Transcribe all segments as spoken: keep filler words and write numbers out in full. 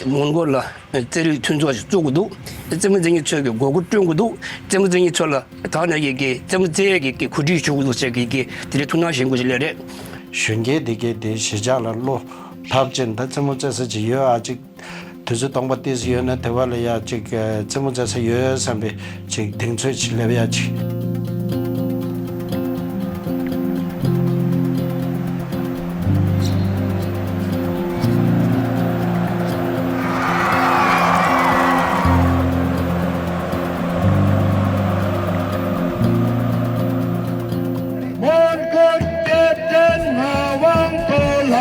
མོན་གྷོ་ལ་རྩེད་རིགས་མཐུན་ཚོགས་ཤིག་བཙུགས་དགོས་འདུག་རྩེད་མོ་རྩེ་མཁན་ཚོས་ཀྱི་དགོས་མཁོ་བསྐྲུན་དགོས་འདུག་རྩེད་མོ་རྩེ་མཁན་ཚོ་ལ་ད་ནས་ཀྱི་ཀྱི་རྩེད་མོ་རྩེ་ཡས་ཀྱི་ཀྱི་གོ་སྒྲིག་ཞུ་དགོས་འདུག་ཟེར་གྱི་ཀྱི་དེ་རིང་ཐུགས་སྣང་བཞེས་དགོས་ཞིག་ལས་རེད། གཞོན་སྐྱེས་དེ་གས་དེ་གཞིས་ཆགས་ལ་བློ་ལྷབ་ཅིང་ད་རྩེད་མོ་རྩེ་ས་ཅིག་ཡོད་ཨ་ཅིག་དུས་ཚོད་སྟོང་པ་ཏིས་ཡོད་ན་དེ་བ་ལ་ཡ་ཅིག་རྩེད་མོ་རྩེ་ས་ཡོད་བསམ་པའི་ཅིག་གདེང་ཚོད་ཅིག་སླེབས་ཡ་ཅིག་མོན་གྷོ་ཀེབ་ཊན་ངག་དབང་ཐོག་ལ།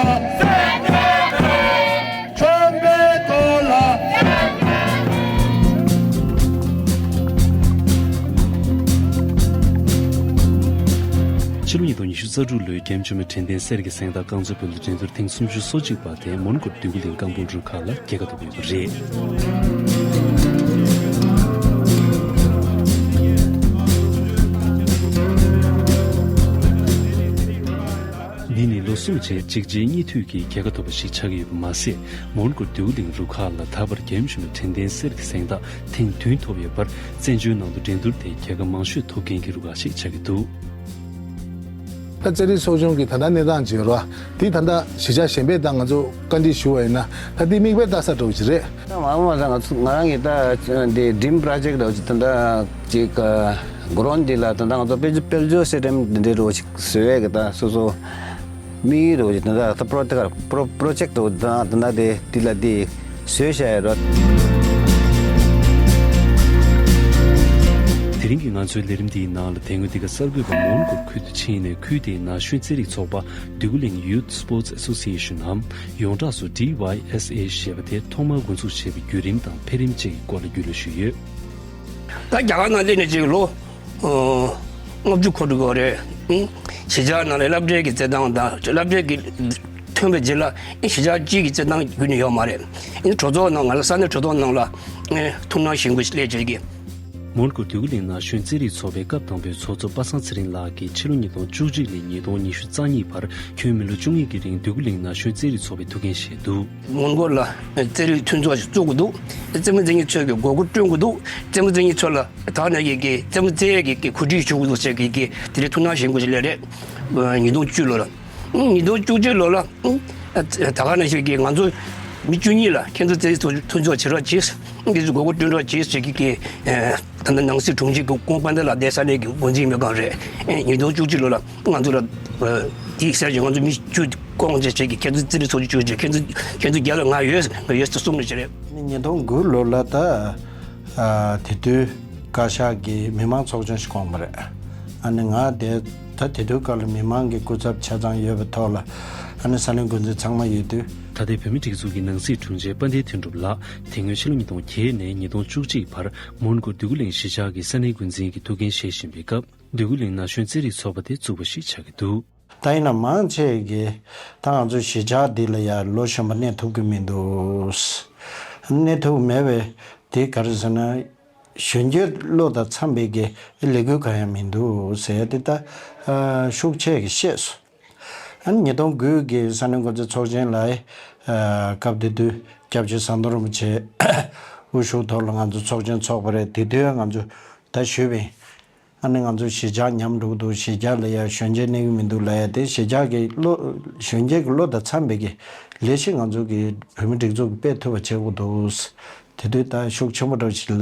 ཁྲོན་པའི་ཐོག་ལ། ཕྱི་ལོ་ཉིས་སྟོང་ཉི་ཤུ་རྩ་དྲུག་ལོའི་རྒྱལ་ཡུམ་ཆེན་མོའི་དྲན་རྟེན་གསེར་གྱི་གཟེངས་རྟགས་རྐང་རྩེད་སྤོ་ལོ་འགྲན་བསྡུར་ཐེངས་སུམ་ཅུ་སོ་གཅིག་པ་དེ་མོན་གྷོ་འདོད་རྒུ་གླིང་སྐམ་པོ་རུ་ཁག་ལ་རྒྱལ་ཁ་ཐོབ་ཡོད་པ་རེད། འདི་ནི་ལོ་གསུམ་རྗེས་གཅིག་རྗེས་གཉིས་མཐུད་ཀྱི་རྒྱལ་ཁ་ཐོབ་པ་ཞིག་ཆགས་ཀྱི་ཡོད་པ་མ་ཟད། མོན་གྷོ་འདོད་རྒུ་གླིང་རུ་ཁག་ལ་ད་བར་རྒྱལ་ཡུམ་ཆེན་མོའི་དྲན་རྟེན་གསེར་གྱི་གཟེངས་རྟགས་ཐེངས་བདུན་ཐོབ་ཡོད་པར་བཙན་བྱོལ་ནང་དུ་འགྲན་བསྡུར་དེ་རྒྱལ་ཁ་མང་ཤོས་ཐོབ་མཁན་གྱི་རུ་ཁག་ཞིག་ཆགས་ཀྱི་འདུག་ད་རྩེད་རིགས་ཚོགས་ཆུང་གི་ད་ལྟ་གནས་སྟངས་བརྗོད་རོགས། འདི་ད་ལྟ་གཞིས་ཆགས་གཞན་པས་ད་ང་ཚོ་བཀའ་འདྲི་ཞུ་བ་ཡིན་ན་ད་འདི་མིག་དཔེ་ལྟ་ས་འདྲ་བོ་ཞིག་རེད། ད་མ་འོངས་པ་ད་ང་ཚོ་ང་རང་གི་ད་འདི་ཌིམ་པྲོ་ཇེཀཊ་འདྲ་བོ་ཅིག་ད་ལྟ་ཅིག་གྷོ་རོན་འདི་ལ་ད་ལྟ་ང་ཚོ་དཔལ་འབྱོར་དཔལ་འབྱོར་སེ་ཊེམ་འདི་འདྲ་བོ་ཅིག་བཟོ་ཡས་ཀྱི་ད་སོ་སོ་དམིགས་ཡུལ་འདྲ་བོ་ཅིག་ད་ལྟ་ད་པྲོ་ད་གར་པྲོ་པྲོ་ཇེཀཊ་འདྲ་བོ་ད་ད་ལྟ་དེ་འདི་ལ་འདི་བཟོས་བཞག་ཡོད་རེད། དེ་རིང་གི་ང་ཚོའི་ལས་རིམ་འདིའི་ནང་ལ་དེ་སྔོན་འདི་ག་གསར་འགོད་པ་མོན་གྷོ་ཁུལ་དུ་ཕྱིན་ནས་ཁུལ་དེའི་ན་གཞོན་རྩེད་རིགས་ཚོགས་པ་འདོད་རྒུ་གླིང་Youth Sports Association་འམ་ཡོངས་གྲགས་སུ་ཌི་ཝའི་ཨེས་ཨེ་ཞེས་པ་དེ་ཐོག་མར་འགོ་འཛུགས་བྱས་པའི་བརྒྱུད་རིམ་དང་འཕེལ་རིམ་བཅས་ཀྱི་སྐོར་ལ་རྒྱུས་ལོན་ཞུས་ཡོད། ད་རྒྱ་གར་ནང་སླེབས་ནས་ཅིག་ལོ་ལྔ་བཅུ་འཁོར་འགྲོ་གི་རེད། གཞིས་ཆགས་ནང་ལ་སློབ་གྲྭའི་གི་རྩེད་ཐང་དང་སློབ་གྲྭའི་གི་ཐོན་པའི་རྗེས་ལ་གཞིས་ཆགས་གཅིག་གི་རྩེད་ཐང་བརྒྱུད་ནས་ཡོད་མ་རེད། གྲོས་ཚོགས་ནང་ང་ལ་ས་གནས་གྲོས་ཚོགས་ནང་ལ་ཐུགས་སྣང་བཞེས་དགོས་ལས་བྱེད་ཀྱི། མོན་གྷོ་འདོད་རྒུ་གླིང་ན་གཞོན་རྩེད་རིགས་ཚོགས་པའི་སྐབས་དང་པོའི་ཚོགས་གཙོ་པ་སངས་ཚེ་རིང་ལགས་ཀྱིས་ཕྱི་ལོ་ཉིས་སྟོང་བཅུ་གཅིག་ནས་ཉིས་སྟོང་ཉི་ཤུ་རྩ་གཉིས་བར་ཁྱོན་མི་ལོ་བཅུ་གཉིས་ཀྱི་རིང་འདོད་རྒུ་གླིང་ན་གཞོན་རྩེད་རིགས་ཚོགས་པའི་ཐུགས་འགན་བཞེས་འདུག་མོན་གྷོ་ལ་རྩེད་རིགས་མཐུན་ཚོགས་ཤིག་བཙུགས་དགོས་འདུག་རྩེད་མོ་རྩེ་མཁན་ཚོས་ཀྱི་དགོས་མཁོ་བསྐྲུན་དགོས་འདུག་རྩེད་མོ་རྩེ་མཁན་ཚོ་ལ་ད་ནས་ཀྱི་ཀྱི་རྩེད་མོ་རྩེ་ཡས་ཀྱི་ཀྱི་གོ་སྒྲིག་ཞུ་དགོས་འདུག་ཟེར་གྱི་ཀྱི་དེ་རིང་ཐུགས་སྣང་བཞེས་དགོས་ཞིག་ལས་རེད། ཉིས་སྟོང་བཅུ་ལོ་ལ། ཉིས་སྟོང་བཅུ་གཅིག་ལོ་ལ། ད་ག་ནང་བཞིན་གྱི་ང་ཚོ་མི་བཅུ་གཉིས་ལ་ཁྱེད་ཚོ་རྩེད་རིགས་མཐུན་ཚོགས་བྱེད་རོགས་གྱིས། འདི་ཚོ་དགོས་མཁོ་བསྐྲུན་རོགས་གྱིས་ཟེར་གྱི་ཀྱི། ད་ལྟ་ནང་སྲིད་དྲུང་ཆེ་གི་ཀོང་པན་ཏེ་ལགས་བསྡད་ས་གནས་ཀྱི་འགོ་འཛིན་མི་གང་རེད། ཉིས་སྟོང་བཅུ་གཅིག་ལོ་ལ་ང་ཚོ་ལ། དེའི་གསལ་བྱེད་ང་ཚོ་མི་བཅུ་བསྐོང་བྱས་བྱས་ཀྱི་ཁྱེད་ཚོ་རྩེད་རིགས་ཚོགས་ཆུང་བཅུ་བྱས་ཁྱེད་ཚོ་ཁྱེད་ཚོ་རྒྱ་ལ་ང་ཡོད་ང་ཡོད་ཟེར་གསུངས་ནས་བྱས་རེད། ཉིས་སྟོང་དགུ་ལོ་ལ་ད་དེ་དུས་བཀའ་ཤག་གིས་མི་མང་ཚོགས་ཆུང་ཞིག་བསྐོངས་པ་རེད། ཨ་ནི་ང་དེ་ད་དེ་དུས་སྐབས་ལ་མི་མང་གི་སྐུ་ཚབ་ཆ་ཚང་ཡོད་པའི་ཐོག་ལ་ཨ་ནི་ས་གནས་འགོ་འཛིན་ཚང་མ་ཡོད་དུས། ད་ལྟའི་བོད་མིའི་སྒྲིག་འཛུགས་ཀྱི་ནང་སྲིད་དྲུང་ཆེ་དཔལ་ལྡན་དོན་གྲུབ་ལགས་དེ་སྔོན་ཕྱི་ལོ་ཉིས་སྟོང་བརྒྱད་ནས་ཉིས་སྟོང་བཅུ་གཅིག་བར་མོན་གྷོ་འདོད་རྒུ་གླིང་གཞིས་ཆགས་ཀྱི་ས་གནས་འགོ་འཛིན་གྱི་ཐུགས་འགན་བཞེས་བཞིན་པའི་སྐབས། འདོད་རྒུ་གླིང་ན་གཞོན་རྩེད་རིགས་ཚོགས་པ་དེ་བཙུགས་པ་ཞིག་ཆགས་ཀྱི་འདུག་ད་ཡིན་ན་མང་ཆེ་གིས་ད་ང་ཚོ་གཞིས་ཆགས་འདི་ལ་ཡ་ལོ་གཞོན་པ་གནས་ཐུབ་ཀྱི་མི་འདུག་གནས་ཐུབ་མེད་པའི་དེ་ག་རེ་ཟེར་ན་གཞོན་སྐྱེས་བློ་དང་འཚམ་པའི་གི་ལས་འགུལ་གང་ཡང་མི་འདུག་ཟེར་དེ་ད་ཤུགས་ཆེ་གི་བཤད་སོང་། ཨ་ནི་ཉིས་སྟོང་དགུ་གི་ས་གནས་འགོ་འཛིན་ཚོགས་ཆེན་ལ་སྐབས་དེ་དུས་སྐྱབས་རྗེ་ཟམ་གདོང་རིན་པོ་ཆེ་དབུ་བཞུགས་ཐོག་ལ་ང་ཚོ་ཚོགས་ཆེན་ཚོགས་པ་རེད། དེ་དུས་ང་ཚོ་ད་ཞུས་པ་ཡིན། ཨ་ནི་ང་ཚོ་གཞིས་ཆགས་ཉམས་འགྲོ་གི་འདུག་གཞིས་ཆགས་ལ་ཡ་གཞོན་སྐྱེས་གནས་ཀྱི་མི་འདུག་ལབ་ཡ་དེ་གཞིས་ཆགས་ཀྱི་བློ་གཞོན་སྐྱེས་ཀྱི་བློ་དང་འཚམ་པའི་གི་ལས་གཞི་ང་ཚོ་གི་བོད་མི་སྒྲིག་འཛུགས་ཀྱི་སྤེལ་ཐུབ་པ་བྱེད་དགོས་འདུག་དེ་དུས་ད་ཤུགས་ཆེན་པོ་འདྲ་ཞིག་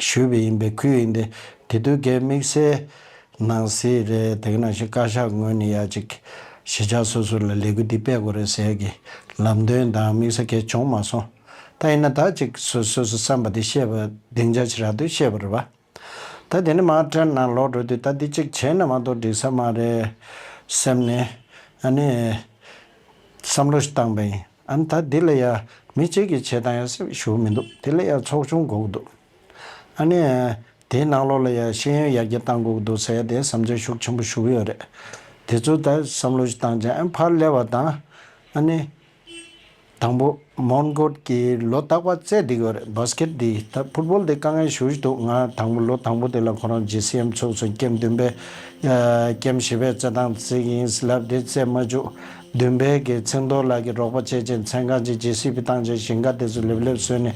ཞུས་པ་ཡིན་པས་ཁུལ་ཡིན་ཏེ་དེ་དུས་གའི་དམིགས་བསལ་ནང་སྲིད་རེད་དེ་ག་ནང་བཞིན་བཀའ་ཤག་ངོས་ནས་ཡ་ཅིག་གཞིས་ཆགས་སོ་སོ་ལ་ལས་འགུལ་འདི་སྤེལ་དགོས་རེད་ཟེར་གི་ལམ་སྟོན་དང་དམིགས་བསལ་གའི་བྱུང་མ་སོང་། ད་ཡིན་ན་ད་ཅིག་སོ་སོ་སོ་བསམ་པ་དེ་བཤད་པ་སྡིངས་ཆ་ཅིག་རག་དུས་བཤད་པ་རེད་བ། ད་དེ་ནས་མར་ཊན་ནང་ལོག་འགྲོ་དུས་ད་འདི་གཅིག་བྱས་ན་མ་གཏོགས་འགྲིག་ས་མ་རེད་སེམས་ནས་ཨ་ནི་བསམ་བློ་ཞིག་བཏང་པ་ཡིན། ཨ་ནི་ད་འདི་ལ་ཡ་མི་གཅིག་གིས་བྱེད་སྟངས་ཡ་སེམས་ཞུ་གི་མི་འདུག་དེ་ལ་ཡ་ཚོགས་ཆུང་དགོས་ཀྱི་འདུག་ཨ་ནི་དེའི་ནང་ལོགས་ལ་ཡ་ཤེས་ཡོན་ཡར་རྒྱས་གཏང་དགོས་ཀྱི་འདུག་ཟེར་ཡ་དེ་བསམ་ཚུལ་ཤུགས་ཆེན་པོ་ཞུ་གི་ཡོད་རེད། དེ་ཚོ་ད་བསམ་བློ་ཞིག་བཏང་བྱས་ཨ་ནི་ཕར་སླེབས་པ་དང་ཨ་ནི། དང་པོ་མོན་གྷོ་གིས་ལོ་རྟག་པར་རྩེད་བསྡད་ཀྱི་ཡོད་རེད། བཱ་སི་ཀེཊ་འདི་ད་ཕུཊ་བོལ་འདི་དཀའ་ངལ་ཞེ་པོ་ཅིག་འདུག་ང་དང་པོ་ལོ་དང་པོ་དེ་ལ་ཁོ་རང་ཇི་སི་ཨེམ་ཚུགས་སོང་། ཀེམ་བདུན་པའི་ཨ་ཀེམ་བཞི་པའི་རྩེད་ཐང་རྩེ་གི་ཡིན་ལབ་དེ་རྩེད་མ་བཅུག་བདུན་པའི་གི་ཚེ་མདོ་ལགས་ཀྱིས་རོགས་པ་བྱས་བྱས་མཚན་གང་ཅིག་ཇེ་སི་བི་བཏང་བྱས་ཞིང་ཁ་དེ་ཚོ་ལེབ་ལེབ་བཟོས་ནས་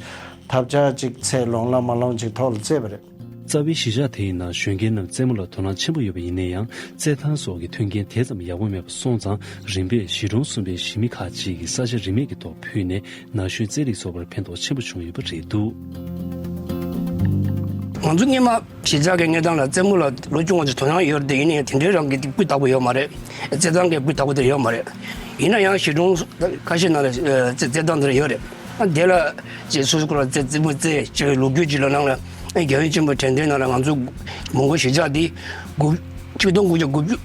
ཐབས་ཆག་ཅིག་ཚད་ལོང་ལ་མ་ལོང་ཅིག་ཐོག་ལ་རྩེས་པ་རེད། རྩ་བའི་གཞིས་ཆགས་དེའི་ནང་གཞོན་སྐྱེས་རྣམས་རྩེད་མོ་ལ་དོ་སྣང་ཆེན་པོ་ཡོད་པ་ཡིན་ན་ཡང་རྩེད་ཐང་སོགས་ཀྱི་མཐུན་རྐྱེན་དེ་ཙམ་ཡག་པོ་མེད་པ་སོང་ཙང་རིམ་པས་གཞིས་གྲོང་གསུམ་པའི་གཞིས་མི་ཁག་ཅིག་གིས་ས་ཆ་རིན་མེད་ཀྱི་ཐོག་ཕུལ་ནས་ན་གཞོན་རྩེད་རིགས་ཚོགས་པར་ཕན་ཐོགས་ཆེན་པོ་བྱུང་ཡོད་པ་རེད་འདུག་ང་ཚོ་སྔོན་མ་གཞིས་ཆགས་ཀྱི་གནས་སྟངས་ལ་རྩེད་མོ་ལ་ལོ་ཆུང་བ་ཚོ་དོ་སྣང་ཡོད་རེད་དེ། ཡིན་ན་ཡང་དེ་འདྲའི་རང་གི་སྤུས་དག་པོ་ཡོད་མ་རེད། རྩེད་ཐང་གི་སྤུས་དག་པོ་དེ་ཡོད་མ་རེད། ཡིན་ན་ཡང་གཞིས་གྲོང་ཁ་ཤས་ནང་ལ་རྩེད་རྩེད་ཐང་དེ་འདྲ་ཡོད་རེད། དེ་ལ་རྗེས་སུ་ཁོ་ལ་རྩེད་རྩེད་མོ་རྩེད་བྱས་པའི་ལོ་རྒྱུས་ཅིག་ལ་ནང་ལ་རྒྱལ་ཡོངས་ཆེན་མོའི་དྲན་རྟེན་ནང་ལ་ང་ཚོ་མོན་གྷོ་གཞིས་ཆགས་འདི་དགུ་ཆིག་སྟོང་དགུ་བརྒྱ་དགུ་བཅུ་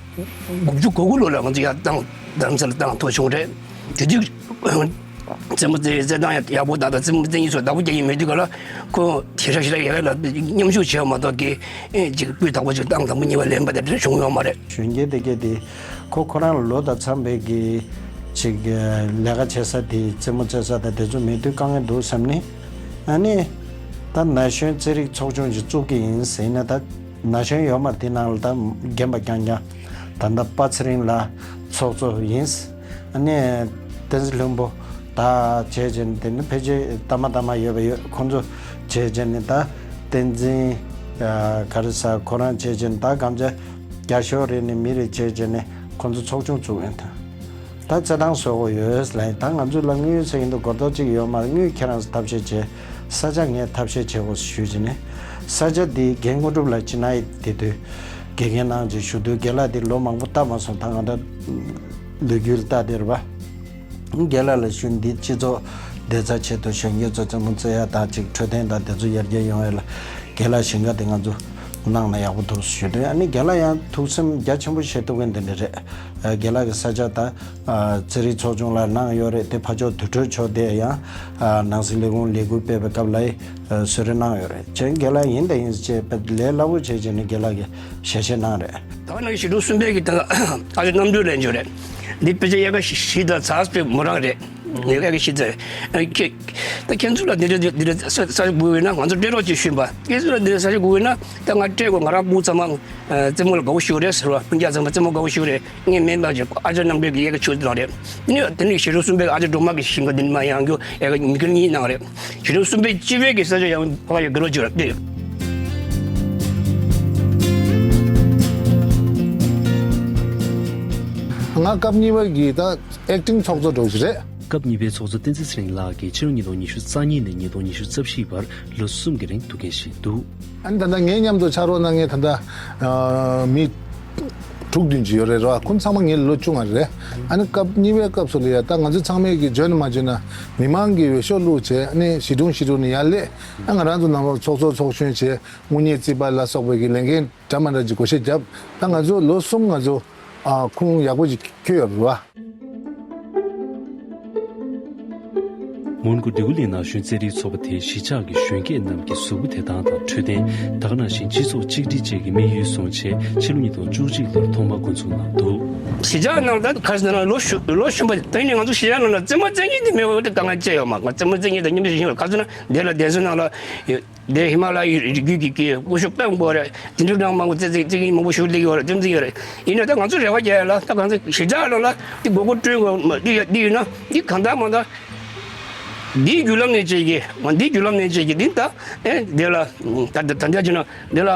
དགུ་བཅུ་གོ་དགུ་ལོ་ལ་ང་ཚོ་ཡར་བཏང་རྡ་རམ་ས་ལ་བཏང་ཐོག་བྱུང་རེད། དེ་དུས་རྩེད་མོ་རྩེ་རྩེད་ཐང་ཡག་པོ་དང་རྩེད་མོ་རྩེ་མཁན་ཚོ་བདག་པོ་རྒྱག་གི་མེད་དུས་ག་ལ་ཁོ་དེ་འདྲ་ཞིག་ལ་ཡག་ལ་མཉམ་ཞུགས་བྱས་པ་མ་གཏོགས་ཀྱི་ཅིག་སྤུས་དག་པོ་ཅིག་བཏང་དང་པོ་གཉིས་པ་ལེན་པ་དེ་འདྲ་བྱུང་ཡོད་མ་རེད། གཞོན་སྐྱེས་དེ་གས་དེ་ཁོ་ཁོ་རང་ལ་ལོ་དང་འཚམ་པའི་གི་ཅིག་ལས་ཀ་བྱེད་ས་དེ་རྩེད་མོ་རྩེ་ས་དང་དེ་ཚོ་མེད་དུས་དཀའ་ངལ་འདུག་བསམ་ནས། ཨ་ནི་ད་ན་གཞོན་རྩེད་རིགས་ཚོགས་ཆུང་ཞིག་བཙུགས་ཀྱི་ཡིན་ཟེར་ན། ད་ན་གཞོན་ཡོད་མ་རེད། དེ་ནང་ལ་ད་རྒན་པ་རྐྱང་རྐྱང་། ད་ལྟ་པ་ཚེ་རིང་ལགས་ཚོགས་གཙོ་ཡིན། ཨ་ནི་བསྟན་འཛིན་ལྷུན་པོ་ད་བྱས་བྱས་ནས། དེ་ནི་ཕལ་ཆེར་ལྟ་མ་ལྟ་མ་ཡོད་པ་ཡོད། ཁོང་ཚོ་བྱས་བྱས་ནས་ད་བསྟན་འཛིན་ག་རེ་ཟ་ཁོ་རང་བྱས་བྱས་ནས། ད་གམ་ཆ་རྒྱ་ཤོག་རེད་ནས་མི་རེ་བྱས་བྱས་ནས་ཁོང་ཚོ་ཚོགས་ཆུང་བཙུགས་ཡོད་ད། ད་རྩེད་ཐང་བཟོ་དགོས་ཡོད་ལབ། ད་ང་ཚོ་ལ་དངུལ་ཟེར་གྱི་འདུག་སྒོར་རྡོག་གཅིག་ཡོད་མ་རེད། དངུལ་ཁྱེད་རང་ཚོ་ཐབས་ཤེས་བྱེད། ས་ཆ་ངས་ཐབས་ཤེས་བྱེད་དགོས་ཞུས་བྱས་ནས། ས་ཆ་འདི་རྒན་དངོས་གྲུབ་ལགས་ཕྱི་ནང་དེ་དུས་དགེ་རྒན་གནང་བྱས་བཞུགས་དུས། རྒན་ལགས་འདི་ལོ་མང་པོ་ལྟ་མ་སོང་། ད་ང་ད་ལོ་རྒྱུས་ལ་ལྟ་བསྡད་རེད་པ། རྒན་ལགས་ལ་ཞུས། འདི་སྤྱི་ཚོགས་བདེ་རྩ་ཆེད་དུ་གཞོན་སྐྱེས་ཚོ་རྩེད་མོ་རྩེ་ཡ་དང་ཅིག་འཕྲོད་བསྟེན་དང་དེ་ཚོ་ཡར་རྒྱས་ཡོང་ཡ་ལ་རྒན་ལགས་ཞིང་ཁ་དེ་ང་ཚོ་གནང་ན་ཡག་པོ་འདུག་ཞུས་དུས། ཨ་ནི་རྒན་ལགས་ཡང་ཐུགས་སེམས་རྒྱ་ཆེན་པོ་བཞེས་ཐུབ་མཁན་དེ་འདྲ་རེད། རྒན་ལགས་ཀྱི་ས་ཆ་ད་རྩེད་རིགས་ཚོགས་ཆུང་ལ་གནང་ཡོད་རེད་དེ། ཕར་ཕྱོགས་དུར་ཁྲོད་ཕྱོགས་དེ་ཡང་ནང་སྲིད་ལས་ཁུངས་ལས་འགུལ་སྤེལ་བའི་སྐབས་ལ་གསོལ་རས་གནང་ཡོད་རེད། བྱས་རྒན་ལགས་ཡིན་དང་ཡིན་ཟེར་བྱས་ལས་སླ་པོ་བྱས་བྱས་ནས་རྒན་ལགས་ཀྱིས་ཞལ་བཞེས་གནང་རེད། ད་ནང་གཞིས་གྲོང་གསུམ་པའི་གི་ད་ཨ་ཅག་རྣམ་གྲོལ་ལེན་རྒྱུ་རེད། འདི་དཔེ་ཆ་དབྱར་ཁ་བཞི་དང་ཚར་སྤེལ་མོ་རང་རེད། ངས་དབྱར་ཁ་བཞི་ཚར། ཨ་ཁྱེད་ད་ཁྱེད་ཚོ་ལ་འདི་འདྲ་འདི་འདྲ་ས་ས་ཆ་དགོས་ཡོད་ན་ང་ཚོ་སྤྲད་རོགས་ཅེས་ཞུས་པ། ཁྱེད་ཚོ་ལ་འདི་འདྲ་ས་ཆ་དགོས་ཡོད་ན་ད་ང་སྤྲད་དགོས། ང་རང་སྤུན་ཚང་མ་རྩེད་མོ་ལ་དགའ་པོ་ཞིག་རེད་ཟེར་བ། སྤུན་ཀྱག་ཚང་མ་རྩེད་མོ་དགའ་པོ་ཞིག་རེད། ངས་མིང་བཏགས་ཀྱི་ཨ་ཅག་རྣམ་གྲོལ་གྱི་དབྱར་ཁ་ཆུ་ཚོད་རེད། དེ་ནས་དེ་ནས་གཞིས་གྲོང་གསུམ་པའི་ཨ་ཅག་སྒྲོལ་མ་གི་ཞིང་ཁ་འདི་ནས་མར་ཡོང་རྒྱུ་ཡག་མི་ཁེར་གཉིས་གནང་རེད། གཞིས་གྲོང་གསུམ་པའི་སྤྱི་པའི་གི་ས་ཆ་ཡང་ཕ་ཡ་གི་རོ་ཅིག་རེད། ང་སྐབས་གཉིས་པ་གི་ད་ཨེག་ཊིང་ཚོགས་གཙོ་འདྲ་ཞིག་རེད། སྐབས་གཉིས་པའི་ཚོགས་གཙོ་བསྟན་འཛིན་ཚེ་རིང་ལགས་ཀྱིས་ཕྱི་ལོ་ཉིས་སྟོང་ཉི་ཤུ་རྩ་གཉིས་ནས་ཉིས་སྟོང་ཉི་ཤུ་རྩ་བཞི་བར་ལོ་གསུམ་གྱི་རིང་ཐུགས་འགན་བཞེས་འདུག་ཨ་ནི་ད་ལྟ་ངའི་མཉམ་དུ་ཕྱག་རོགས་གནང་མཁན་ད་ལྟ་ཨ་མི་དྲུག་བདུན་ཅིག་ཡོད་རེད་རོ། ཁོང་ཚང་མ་ངའི་ལོ་ཆུང་བ་རེད། ཨ་ནི་སྐབས་གཉིས་པའི་སྐབས་སུ་ལ་ཡ་ད་ང་ཚོ་ཚང་མས་ཀྱི་འཇོན་མ་འཇོན་ན་མི་མང་གི་འོས་ཤོག་བླུགས་བྱས། ཨ་ནི་གཞིས་གྲོང་གཞིས་གྲོང་ནས་ཡར་སླེབས། ཨ་ང་རང་ཚོ་ནང་ལོགས་ཚོགས་གཙོ་ཚོགས་གཞོན་བྱས། དངུལ་གཉེར་རྩིས་པ་ལ་སོགས་པའི་གི་ལས་འགན་འདྲ་མ་འདྲ་ཅིག་བགོ་བཤའ་བརྒྱབ། ད་ང་ཚོ་ལོ་གསུམ་ང་ཚོ་ཨ་ཁུངས་ཡག་པོ་ཅིག་འཁྱོལ་ཡོད་རེད་བ། མོན་གྷོ་འབྲི་གུ་གླིང་ན་གཞོན་རྩེད་རིགས་ཚོགས་པ་དེས་གཞིས་ཆགས་ཀྱི་གཞོན་སྐྱེས་རྣམས་ཀྱི་གཟུགས་པོ་བདེ་ཐང་དང་འཕྲོད་བསྟེན། ད་ག་ནང་བཞིན་སྤྱི་ཚོགས་གཅིག་སྒྲིལ་བཅས་ཀྱི་དམིགས་ཡུལ་བཟུང་བྱས་ཕྱི་ལོ་ཉིས་སྟོང་བཅུ་གཅིག་ལོར་ཐོག་མར་འགོ་འཛུགས་གནང་འདུག་གཞིས་ཆགས་ནང་ད་ག་ཟེར་ན་ལོ་གཞོན་ལོ་གཞོན་པ་དེ་ནི་ང་ཚོ་གཞིས་ཆགས་ནང་ལ་རྩེད་མོ་རྩེད་མཁན་དེ་མེད་པ་དེ་དཀའ་ངལ་ཅི་ཡོད་མ་རེད། རྩེད་མོ་རྩེད་མཁན་དང་མཉམ་དུ་ཞིག་ཡོད། ག་ཟེར་ན་དེ་ལ་བསྡད་ས་ནང་ལ་ཡོད། དེ་ཧི་མ་ལ་ཡའི་རི་རྒྱུད་ཀྱི་ཀྱི་སྐུ་ཞབས་དཔེ་མང་པོ་རེད། དེ་འདྲ་རང་མང་པོ་རྩེད་རྩེད་རྩེད་མཁན་མང་པོ་ཞིག་སླེབས་ཡོད་རེད། རྩེད་རྩེད་ཡོད་རེད། ཡིན་ན་ད་ང་ཚོ་རེ་བ་རྒྱག་ཡ་ལ་ད་གང་ཚེ་གཞིས་ཆགས་ནང་ལ་དེ་དགོས་མཁོ་སྤྲོད་དགོས་མ་འདི་ཡ་འདི་ཡོད་ན་འདི་གང་ལྟར་མང་ལྟར་འདིའི་བརྒྱུད་ལམ་ནས་བྱས་ཀྱི་མ་འདིའི་བརྒྱུད་ལམ་ནས་བྱས་ཀྱི་འདི་ད་ཨེ་འདི་ལ་ད་ད་ད་འདྲ་བྱས་ན་འདི་ལ་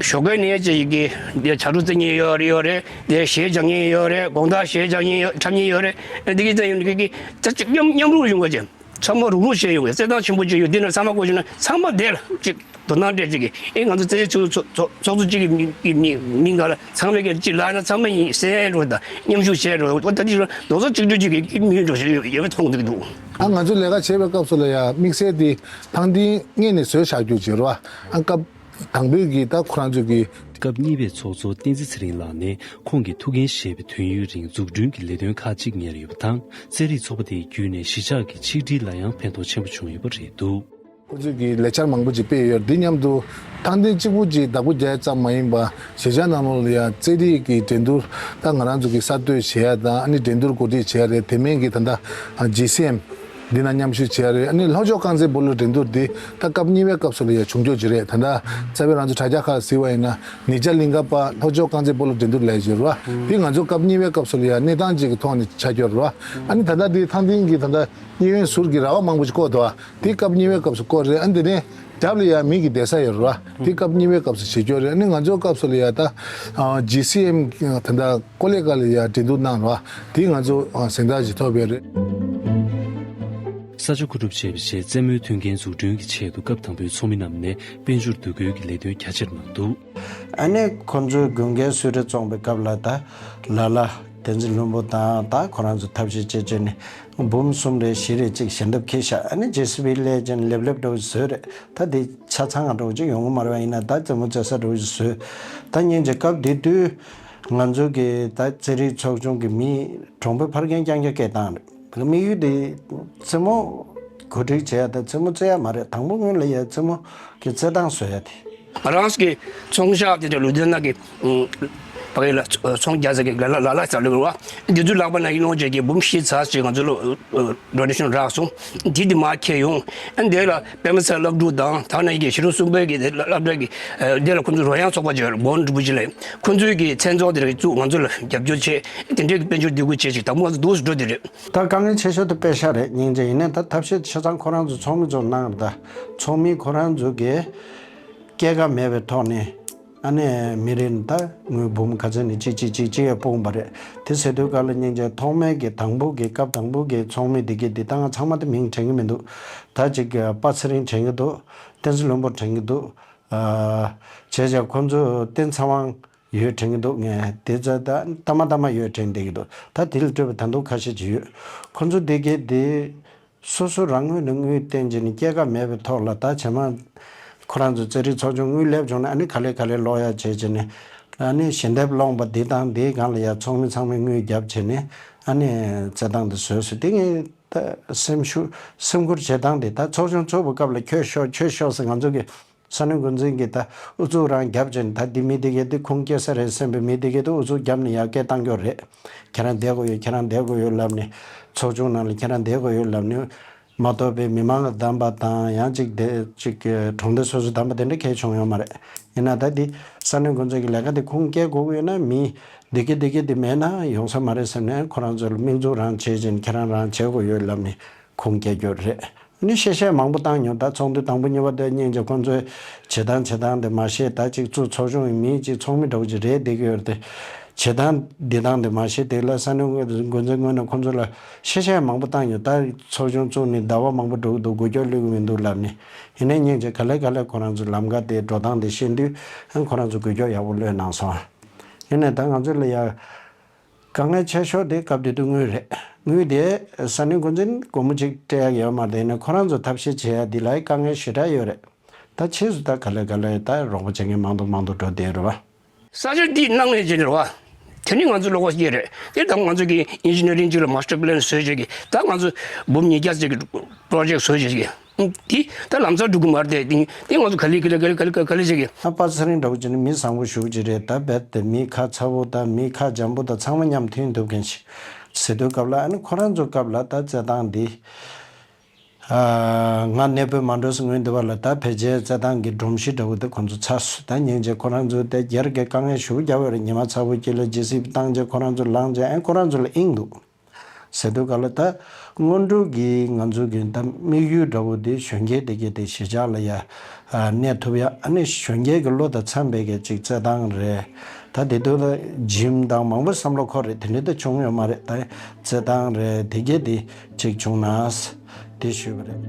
ཞོགས་ཀས་ནས་བྱས་ཀྱི་འདི་བྱ་དྲུག་རྩེད་མཁན་ཡོད་རེད་ཡོད་རེད། འདི་གཞས་སྦྱང་མཁན་ཡོད་རེད། དགོང་དག་གཞས་སྦྱང་མཁན་ཡོད་འཁྲབ་མཁན་ཡོད་རེད། འདི་གི་རྩེད་ཡོད་འདི་གི་ཅག་ཅིག་མཉམ་མཉམ་རུབ་ཡོང་བ་ཅན། ཚང་མ་རུག་རུག་བྱས་ཡོང་བའི་རྩེད་ཐང་ཆེན་པོ་ཅིག་ཡོད། འདི་ནས་ཚང་མ་བཀོད་བཞག་ན་ཚང་མ་བསྡད་ལ་ཅིག་དོ་སྣང་སྤྲད་ཅིག་གིས་ཨེ་ང་ཚོ་རྩེད་ཆས་ཚོགས་ཚོགས་ཚོགས་གཙོ་གཅིག་གི་མིང་གི་མིང་མིང་ག་ལ་ཚང་མས་ཀྱི་ཅིག་ལབ་ན་ཚང་མ་ཡིན་གསན་རོགས་དང་མཉམ་ཞུགས་བྱས་རོགས། འོ་ད་འདི་རྡོག་རྩ་གཅིག་སྒྲིལ་ཅིག་གི་མིང་འགྲོ་བཞིན་ཡོད་པ་མཐོང་གི་འདུག་ཨ་ང་ཚོ་ལས་ཀ་བྱེད་པའི་སྐབས་སུ་ལ་ཡ་དམིགས་བསལ་དེ་ཐང་འདི་སྔས་ནས་བཟོས་བཞག་རྒྱུ་ཅིག་རེད་བ། ཨ་སྐབས་དང་པོའི་གི་ད་ཁོ་རང་ཚོ་གི་སྐབས་གཉིས་པའི་ཚོགས་གཙོ་བསྟན་འཛིན་ཚེ་རིང་ལགས་ནས་ཁོང་གིས་ཐུགས་འགན་བཞེས་པའི་དུས་ཡུན་རིང་འཛུགས་སྐྲུན་གྱི་ལས་དོན་ཁག་ཅིག་གཉེར་ཡོད་པ་དང་། རྩེད་རིགས་ཚོགས་པ་དེ་བརྒྱུད་ནས་གཞིས་ཆགས་ཀྱི་ཆིག་སྒྲིལ་ལ་ཡང་ཕན་ཐོགས་ཆེན་པོ་བྱུང་ཡོད་པ་རེད་འདུག་ཁོ་ཚོས་ཀྱི་ལས་འཆར་མང་པོ་ཅིག་སྤེལ་ཡོད། འདི་མཉམ་དུ་ཐང་སྟེང་གཅིག་པུ་ཅིག་བདག་པོ་རྒྱག་ཙམ་མ་ཡིན་པ། གཞིས་ཆགས་ནང་ལོགས་ལ་ཡང་རྩེད་རིགས་ཀྱི་འགྲན་བསྡུར། ད་ང་རང་ཚོ་གི་གསར་གཏོད་བྱེད་ཡ་དང་། ཨ་ནི་འགྲན་བསྡུར་གོ་སྒྲིག་བྱེད་ཡ་རེད། དེ་མིན་གྱི་ད་ལྟ་ཇི་སི་ཨེམ་འདི་ན་མཉམ་ཞུགས་བྱེད་ཡ་རེད། ཨ་ནི་ལྷོ་ཕྱོགས་རྐང་རྩེད་སྤོ་ལོ་འགྲན་བསྡུར་འདི་ད་སྐབས་གཉིས་པའི་སྐབས་སུ་ལ་ཡང་བྱུང་ཆོག་ཅིག་རེད། ད་ལྟ་རྩ་བའི་རང་ཚོ་དྲ་རྒྱ་ཁག་གཟིགས་པ་ཡིན་ན། ཉེ་ཆར་གླིང་ག་པ་ལྷོ་ཕྱོགས་རྐང་རྩེད་སྤོ་ལོ་འགྲན་བསྡུར་ལས་བྱེད་རོ། འདི་ང་ཚོ་སྐབས་གཉིས་པའི་སྐབས་སུ་ལ་ཡང་གནས་སྟངས་ཅིག་གི་ཐོག་ནས་ཆགས་ཡོད་རོ། ཨ་ནི་ད་ལྟ་འདི་ཐང་སྟེང་གི་ད་ལྟ་གཡས་གཡོན་ཟུར་གྱི་ར་བ་མང་པོ་ཞིག་བསྐོར་འདུག་དེ་སྐབས་གཉིས་པའི་སྐབས་སུ་བསྐོར་རེད། ཨ་ནི་དེ་ནས་རྒྱབ་ལ་ཡ་མི་གི་བསྡད་ས་ཡོད་རེད་བ། དེ་སྐབས་གཉིས་པའི་སྐབས་སུ་བྱེད་སྐྱོར་རེད། ཨ་ནི་ང་ཚོའི་སྐབས་སུ་ལ་ཡ་ད་ཇི་སི་ཨེམ་ད་ལྟ་ཀོ་ལེ་གྷལ་ལ་ཡ་འགྲན་བསྡུར་གནང་རེད་བ། དེ་ང་ཚོ་གཟེངས་རྟགས་ཅིག་ཐོབ་ཡོད་རེད། ས་ཆ་མཁོ་སྒྲུབ་བྱས་པའི་རྗེས་རྩེད་མོའི་མཐུན་རྐྱེན་འཛུགས་སྐྲུན་གྱི་ཆེད་དུ་སྐབས་དང་པོའི་ཚོགས་མི་རྣམས་ནས་དཔལ་འབྱོར་བསྡུ་སྒོའི་གི་ལས་དོན་རྒྱ་ཆེར་གནང་འདུག་ཨ་ནི་ཁོ་ཚོའི་དགུན་ཁའི་གསོལ་རས་བཙོང་པའི་སྐབས་ལ་ད་ལ་ལ་བསྟན་འཛིན་ལྷུན་པོ་དང་ད་ཁོ་རང་ཚོ་ཐབས་ཤེས་བྱེད་བྱས་ནས་འབུམ་གསུམ་རེ་བཞི་རེ་གཅིག་ཞལ་འདེབས་ཁྱེར་ཤག་ཨ་ནི་ཇེ་སི་བི་སླེབས་བྱས་ནས་ལེབ་ལེབ་འདྲ་བོ་བཟོས་རེད། ད་དེ་ཆ་ཚང་ང་འདྲ་བོ་ཅིག་ཡོང་གི་མ་རེད་བ། ཡིན་ན་ད་རྩེད་མོ་རྩེ་ས་འདྲ་བོ་ཅིག་བཟོས། ད་སྙིང་རྗེ་སྐབས་དེ་དུས་ང་ཚོ་གི་ད་རྩེད་རིགས་ཚོགས་ཆུང་གི་མི་གྲོང་པའི་ཕ་རྒན་རྐྱང་རྐྱང་སྐད་བཏང་རེད། དམིགས་ཡུལ་དེ་རྩེད་མོ་གོ་སྒྲིག་བྱེད་ཡ་དང་རྩེད་མོ་རྩེ་ཡ་མ་རེད། དང་པོ་སྔོན་ལ་ཡ་རྩེད་མོ་གི་རྩེད་སྟངས་བཟོ་ཡ་དེ། ང་རང་གི་ཚོང་ཤག་དེ་དེ་ལུ་དེ་ན་གི་ཕ་གི་ལ་ཚོང་རྒྱག་ས་གི་ལ་ལ་ལ་ལ་ཟ་ལུ་རུ་བ། འདི་ཚོ་ལག་པ་ན་གི་ནོར་བྱེད་ཀྱི་འབུམ་བཞི་ཚར་ཞིག་ང་ཚོ་ལོ་ཌོ་ནེ་ཤན་རག་སོང་། འདི་དེ་མ་ཁྱེར་ཡོང་། ཨ་འདི་ལ་པད་མ་ཚལ་སློབ་ཕྲུག་དང་ད་ནང་གི་ཤེས་རབ་གསུམ་པའི་གི་སློབ་གྲྭ་གི་འདི་ལ་ཁོང་ཚོ་རོལ་དབྱངས་ཚོགས་པ་ཅིག་ཡོད་རེད། སྦོམ་རིན་པོ་ཆེ་ལ། ཁོང་ཚོའི་གི་མཚན་ཚོགས་དེ་རིགས་བཙུགས། ང་ཚོ་ལ་རྒྱབ་སྐྱོར་བྱེད། དེ་འདྲའི་གི་དཔལ་འབྱོར་བསྡུ་སྒོ་བྱེད་ཅིག་དང་པོ་ང་ཚོ་འདུག་སེ་འགྲོ་དེ་རེད། ད་དཀའ་ངལ་ཆེ་ཤོས་དེ་པེ་ཤ་རེད། སྙིང་རྗེ། ཡིན་ནའི་ད་ཐབས་ཤེས་ཆ་ཚང་ཁོ་རང་ཚོ་ཚོགས་མི་ཚོ་གནང་རེད། ད་ཚོགས་མི་ཁོ་རང་ཚོ་གི་སྐྱེད་ཀ་མེད་པའི་ཐོག་ནས་ཨ་ནི་མི་རེ་ད་དངུལ་འབུམ་ག་ཚད་ནས་གཅིག་གཅིག་གཅིག་གཅིག་ཡ་སྤུངས་པ་རེད། དེ་ཟེར་དུས་ག་ལ་སྙིང་རྗེ། ཐོག་མའི་གི་དང་པོ་གི་སྐབས་དང་པོ་གི་ཚོགས་མི་དེ་གི་དེ་ད་ང་ཚང་མ་དེ་མིང་དྲན་གི་མི་འདུག་ད་ཅིག་པ་ཚེ་རིང་དྲན་གི་འདུག་བསྟན་འཛིན་ལྷུན་པོ་དྲན་གི་འདུག་བྱས་ཙང་ཁོ་ཚོ་བསྟན་ཚེ་དབང་ཡོད་དྲན་གི་འདུག་ངས་དེ་ཚོ་ད་ལྟ་མ་ལྟ་མ་ཡོད་དྲན་བསྡད་ཀྱི་འདུག་ད་དེ་ལ་སྤྲོད་པའི་ད་དུང་ཁ་ཤས་ཅིག་ཡོད། ཁོ་ཚོ་དེ་གས་དེ་སོ་སོ་རང་ངོས་ནས་དངུལ་བཏོན་བྱས་ནས་སྐྱེད་ཀ་མེད་པའི་ཐོག་ལ། ད་བྱས་ན་ཁོ་རང་ཚོ་རྩེད་རིགས་ཚོགས་ཆུང་དངུལ་སླེབས་བྱུང་ན་ཨ་ནི་ག་ལེ་ག་ལེ་ལོག་ཡ་བྱས་བྱས་ནས་ཨ་ནི་ཞལ་འདེབས་སློང་པ་འདི་དང་འདིའི་སྒང་ལ་ཡ་ཚོགས་མི་ཚང་མས་དངུལ་བརྒྱབ་བྱས་ནས་ཨ་ནི་རྩེད་སྟངས་འདི་བཟོས་སོང་། དེ་ངས་ད་སེམས་ཤུགས་སེམས་ཁུར་བྱེད་སྟངས་དེ། ད་ཚོགས་ཆུང་ཚུགས་པའི་སྐབས་ལ་ཁྱོད་ཤོག་ཁྱོད་ཤོག་ཟེར་ང་ཚོ་གི་ས་གནས་འགོ་འཛིན་གྱིས་ད་ཨུ་ཚུགས་རང་བརྒྱབ་བྱས་ནས། ད་འདི་མི་འདི་གས་འདི་ཁུངས་སྐྱེལ་ས་རེད་བསམ་པའི་མི་འདི་གས་འདི་ཨུ་ཚུགས་བརྒྱབ་ནས་ཡར་སྐད་བཏང་རྒྱུ་རེད། ཁྱེད་རང་བསྡད་དགོས་ཡོད། ཁྱེད་རང་བསྡད་དགོས་ཡོད་ལབ་ནས། ཚོགས་ཆུང་ནང་ལ་ཁྱེད་རང་བསྡད་དགོས་ཡོད་ལབ་ནས་མ་གཏོགས་པའི་མི་མང་ལ་བདམས་པ་དང་ཡང་ཅིག་དེ་ཅིག་གྲོང་སྡེ་སོ་སོ་བདམས་པ་དེ་འདྲ་གས་བྱུང་ཡོད་མ་རེད། ཡིན་ན་ད་འདི་ས་གནས་འགོ་འཛིན་གྱི་ལས་ཀ་འདི་ཁུངས་སྐྱེལ་དགོས་ཀྱི་ཡོད་ན། མི་འདི་གས་འདི་གས་འདི་མེད་ན་ཡོང་ས་མ་རེད་བསམ་ནས་ཁོ་རང་ཚོ་ལ་དམིགས་འཛུགས་རང་བྱེད་བྱས་ནས་ཁྱེད་རང་རང་བྱེད་དགོས་ཡོད་ལབ་ནས་ཁུངས་སྐྱེལ་རྒྱུ་རེད། ནི་བཤད་བཤད་མང་པོ་བཏང་མྱོང་། ད་ཚོགས་འདུ་དང་པོ་གཉིས་པ་དེ་སྙིང་རྗེ། ཁོང་ཚོའི་བྱེད་སྟངས་བྱེད་སྟངས་དེ་མ་ཤེས། ད་ཅིག་ཚུར་ཚོགས་ཆུང་གི་མི་ཅིག་ཚོགས་མི་འདྲ་བོ་ཅིག་རེད་བསྡད་ཀྱི་ཡོད་རེད་དེ། བྱེད་སྟངས་འདི་སྟངས་དེ་མ་ཤེས། དེ་ལ་ས་གནས་འགོ་འཛིན་ངོས་ནས་ཁོང་ཚོ་ལ་བཤད་བཤད་མང་པོ་བཏང་མྱོང་། ད་ཚོགས་ཆུང་བཙུགས་ནས་ཟླ་བ་མང་པོ་འགྲོ་གི་འདུག་འགུལ་སྐྱོད་སླེབས་ཀྱི་མི་འདུག་ལབ་ནས། ཡིན་ནའི་སྙིང་རྗེ་ག་ལེ་ག་ལེ་ཁོ་རང་ཚོ་ལམ་ཁ་དེ་འགྲོ་སྟངས་དེ་ཤེས་དུས་ཁོ་རང་ཚོ་འགུལ་སྐྱོད་ཡག་པོ་ལོས་གནང་སོང་། ཡིན་ནའི་ད་ང་ཚོ་ལ་ཡ། དཀའ་ངལ་ཆེ་ཤོས་དེ་སྐབས་དེ་དུས་དངུལ་རེད། དངུལ་དེ་ས་གནས་འགོ་འཛིན་སྒོར་མོ་གཅིག་སྤྲད་ཡག་ཡོད་མ་རེད། ཡིན་ནའི་ཁོ་རང་ཚོ་ཐབས་ཤེས་བྱེད་ཡག་འདི་ལ་དཀའ་ངལ་ཞེ་དྲག་ཡོད་རེད། ད་ཕྱིས་སུ་ད་ག་ལེ་ག་ལེ་ད་རོགས་པ་བྱེད་མཁན་མང་དུ་མང་དུ་འགྲོ་བསྡད་རེད་བ། ས་ཆ་འདི་གནང་ནས་བྱས་ནས་རེད་བ། དེ་ནི་ང་ཚོ་ལོགས་ཀ་ཞིག་རེད། དེ་དང་ང་ཚོ་གི་ཨིན་ཇི་ནི་ཡ་རིང་ཅིག་ལ་མ་སི་ཊར་པི་ལེན་བཟོས་བྱས་ཀྱི་ད་ང་ཚོ་འབུམ་ཉིས་བརྒྱ་ཙམ་གྱི་པོ་རོ་ཇེག་བཟོས་བྱས་ཀྱི། འདི་ད་ལམ་སང་འགྲོ་གི་མ་རེད་དེ། འདི་ང་ཚོ་ག་ལེ་ག་ལེ་ག་ལེ་ག་ལེ་ག་ལེ་བྱེད་ཀྱི། ཨ་པ་ཚེ་རིང་འདྲ་བོ་བྱས་ནས་མི་བཟང་པོ་ཞེ་པོ་ཅིག་རེད། ད་རྦད་དེ་མི་ཁ་ཚ་པོ་དང་མི་ཁ་འཇམ་པོ་དང་ཚང་མ་མཉམ་མཐུན་ཐུབ་མཁན་ཞིག་ཟེར་དུས་སྐབས་ལ། ཨ་ནི་ཁོ་རང་ཚོ་སྐབས་ལ་ད་རྩེད་སྟངས་འདི། ཨ། ང་གནས་སྤོས་མ་འགྲོ་སྔོན་དུ་བ་ལ་ད་ཕལ་ཆེར་རྩེད་སྟངས་ཀྱི་སྒྲོམ་གཞི་འདྲ་བོ་དེ་ཁོ་ཚོ་ཚར་སོང་། ད་སྙིང་རྗེ་ཁོ་རང་ཚོ་དེ་སྒེར་གྱི་དཀའ་ངལ་ཞེ་པོ་རྒྱབ་ཡོད་རེད། ཉི་མ་ཚ་པོ་དཀྱིལ་ལ་ཇེ་སི་བི་བཏང་རྗེས་ཁོ་རང་ཚོ་ལངས་རྗེས་ཨ་ཁོ་རང་ཚོ་ལ་དབྱིངས་འདུག་ཟེར་དུས་ག་ལ་ད་སྔོན་འགྲོ་གི་ང་ཚོ་གི་ད་དམིགས་ཡུལ་འདྲ་བོ་དེ་གཞོན་སྐྱེས་དེ་གས་དེ་གཞིས་ཆགས་ལ་ཡ་གནས་ཐུབ་ཡ། ཨ་ནི་གཞོན་སྐྱེས་ཀྱི་བློ་དང་འཚམ་པའི་གི་ཅིག་རྩེད་སྟངས་རེད། ད་དེ་དུས་ལ་ཇིམ་དང་མང་པོ་བསམ་བློ་འཁོར་རེད། དེ་འདྲ་ད་བྱུང་ཡོད་མ་རེད། ད་རྩེད་སྟངས་རེད་དེ་གས་དེ་ཅིག་བྱུང་ན། དེ་ཞུས་པ་རེད།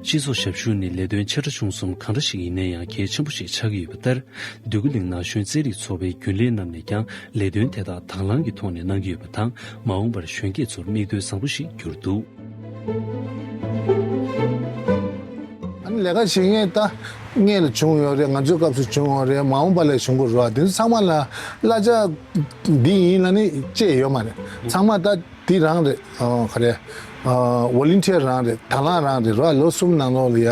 སྤྱི་ཚོགས་ཞབས་ཞུ་ནི་ལས་དོན་ཆེ་ཕྲ་ཆུང་གསུམ་གང་འདྲ་ཞིག་ཡིན་ན་ཡང་གལ་ཆེན་པོ་ཞིག་ཆགས་ཀྱི་ཡོད་པ་ལྟར། འདོད་རྒུ་གླིང་ན་གཞོན་རྩེད་རིགས་ཚོགས་པའི་རྒྱུན་ལས་རྣམས་ནས་ཀྱང་ལས་དོན་དེ་དག་དང་བླངས་ཀྱི་ཐོག་ནས་གནང་གི་ཡོད་པ་དང་། མ་འོངས་པར་གཞོན་སྐྱེས་ཚོར་མིག་ལྟོས་བཟང་པོ་ཞིག་གྱུར་འདུག་ཨ་ནི་ལས་ཀ་བྱེད་མཁན་ད་སྔོན་ལ་བྱུང་ཡོད་རེད། ང་ཚོའི་སྐབས་སུ་བྱུང་ཡོད་རེད། མ་འོངས་པ་ལ་བྱུང་དགོས་རེད་བ། དེ་ཚོ་ཚང་མ་ལ་གླ་ཆ་འདི་ཡིན་ལ་ནི་བཅད་ཡོད་མ་རེད། ཚང་མ་ད། དེ་རང་རེད། ཨོ་ག་རེ། ཨ་ཝོ་ལན་ཊི་ཡར་རང་རེད། དང་བླངས་རང་རེད་ར། ལོ་གསུམ་ནང་ལོགས་ལ་ཡ་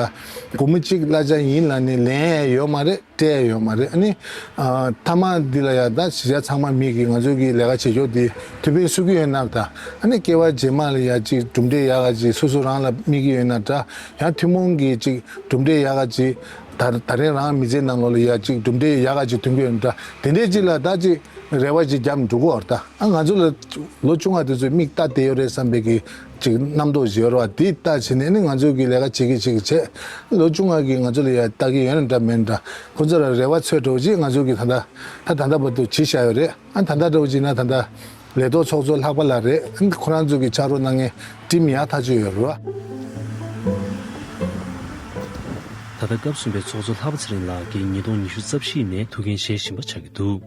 སྒོར་མོ་གཅིག་གླ་ཆ་ཡིན་ལབ་ནས་ལེན་ཡ་ཡོད་མ་རེད། སྤྲད་ཡ་ཡོད་མ་རེད། ཨ་ནི་ཨ་མཐའ་མ་འདི་ལ་ཡ་ད་གཞིས་ཆགས་ཚང་མ་མི་གིས་ང་ཚོ་གི་ལས་ཀ་བྱེད་ཕྱོགས་འདི་ཐུགས་ཕན་གསོས་ཀྱི་ཡོད་ན་འདྲ། ཨ་ནི་སྐྱེ་བ་རྗེས་མ་ལ་ཡ་གཅིག་གྲུབ་འབྲས་ཡག་ག་ཅིག་སོ་སོ་རང་ལ་དམིགས་ཀྱི་ཡོད་ན་འདྲ། ཡང་ཐུན་མོང་གི་གཅིག་གྲུབ་འབྲས་ཡག་ག་ཅིག་ད་ད་རེས་རང་མི་ཚེ་ནང་ལོགས་ལ་ཡ་གཅིག་གྲུབ་འབྲས་ཡག་ག་ཅིག་ཐོན་གྱི་ཡོད་ན་འདྲ། དེ་འདྲས་ཅིག་ལ་ད་ཅིག་རེ་བ་ཅིག་བརྒྱབ་འགྲོ་གི་ཡོད་རེད་ད། ཨ་ང་ཚོ་ལ་ལོ་ཆུང་བ་དེ་ཚོས་མིག་ལྟ་བསྡད་ཡོད་རེད་བསམ་པའི་གི་ཅིག་རྣམ་རྟོག་ཅིག་ཡོད་རེད་བ། དེ་ལྟ་བྱས་ནས་ནི་ང་ཚོ་གི་ལས་ཀ་བྱེད་ཀྱི་བྱེད་ཀྱི་བྱས། ལོ་ཆུང་བ་གིས་ང་ཚོ་ལ་ཡ་ལྟ་གི་ཡོད་ན་འདྲ་མེད་ན་འདྲ། ཁོ་ཚོ་ལ་རེ་བ་ཚོད་འགྲོ་ཅིག་ང་ཚོ་གི་ད་ལྟ་ད་ད་ལྟ་བར་དུ་བྱེད་བཞག་ཡོད་རེད། ཨ་ད་ལྟ་འདྲ་བོ་ཅིག་ན་ད་ལྟ་ལས་ཐོག་ཚོགས་གཙོ་ལྷག་པ་ལགས་རེད། ཨ་ཁོ་རང་ཚོ་གི་ཕྱག་རོགས་གནང་མཁན་ཊིམ་ཡག་ཐག་ཆོད་ཡོད་རེད་བ། ད་ལྟ་སྐབས་གསུམ་པའི་ཚོགས་གཙོ་ལྷག་པ་ཚེ་རིང་ལགས་ཀྱིས་ཉིས་སྟོང་ཉི་ཤུ་རྩ་བཞི་ནས་ཐུགས་འགན་བཞེས་བཞིན་པ་ཆགས་ཀྱི་འདུག་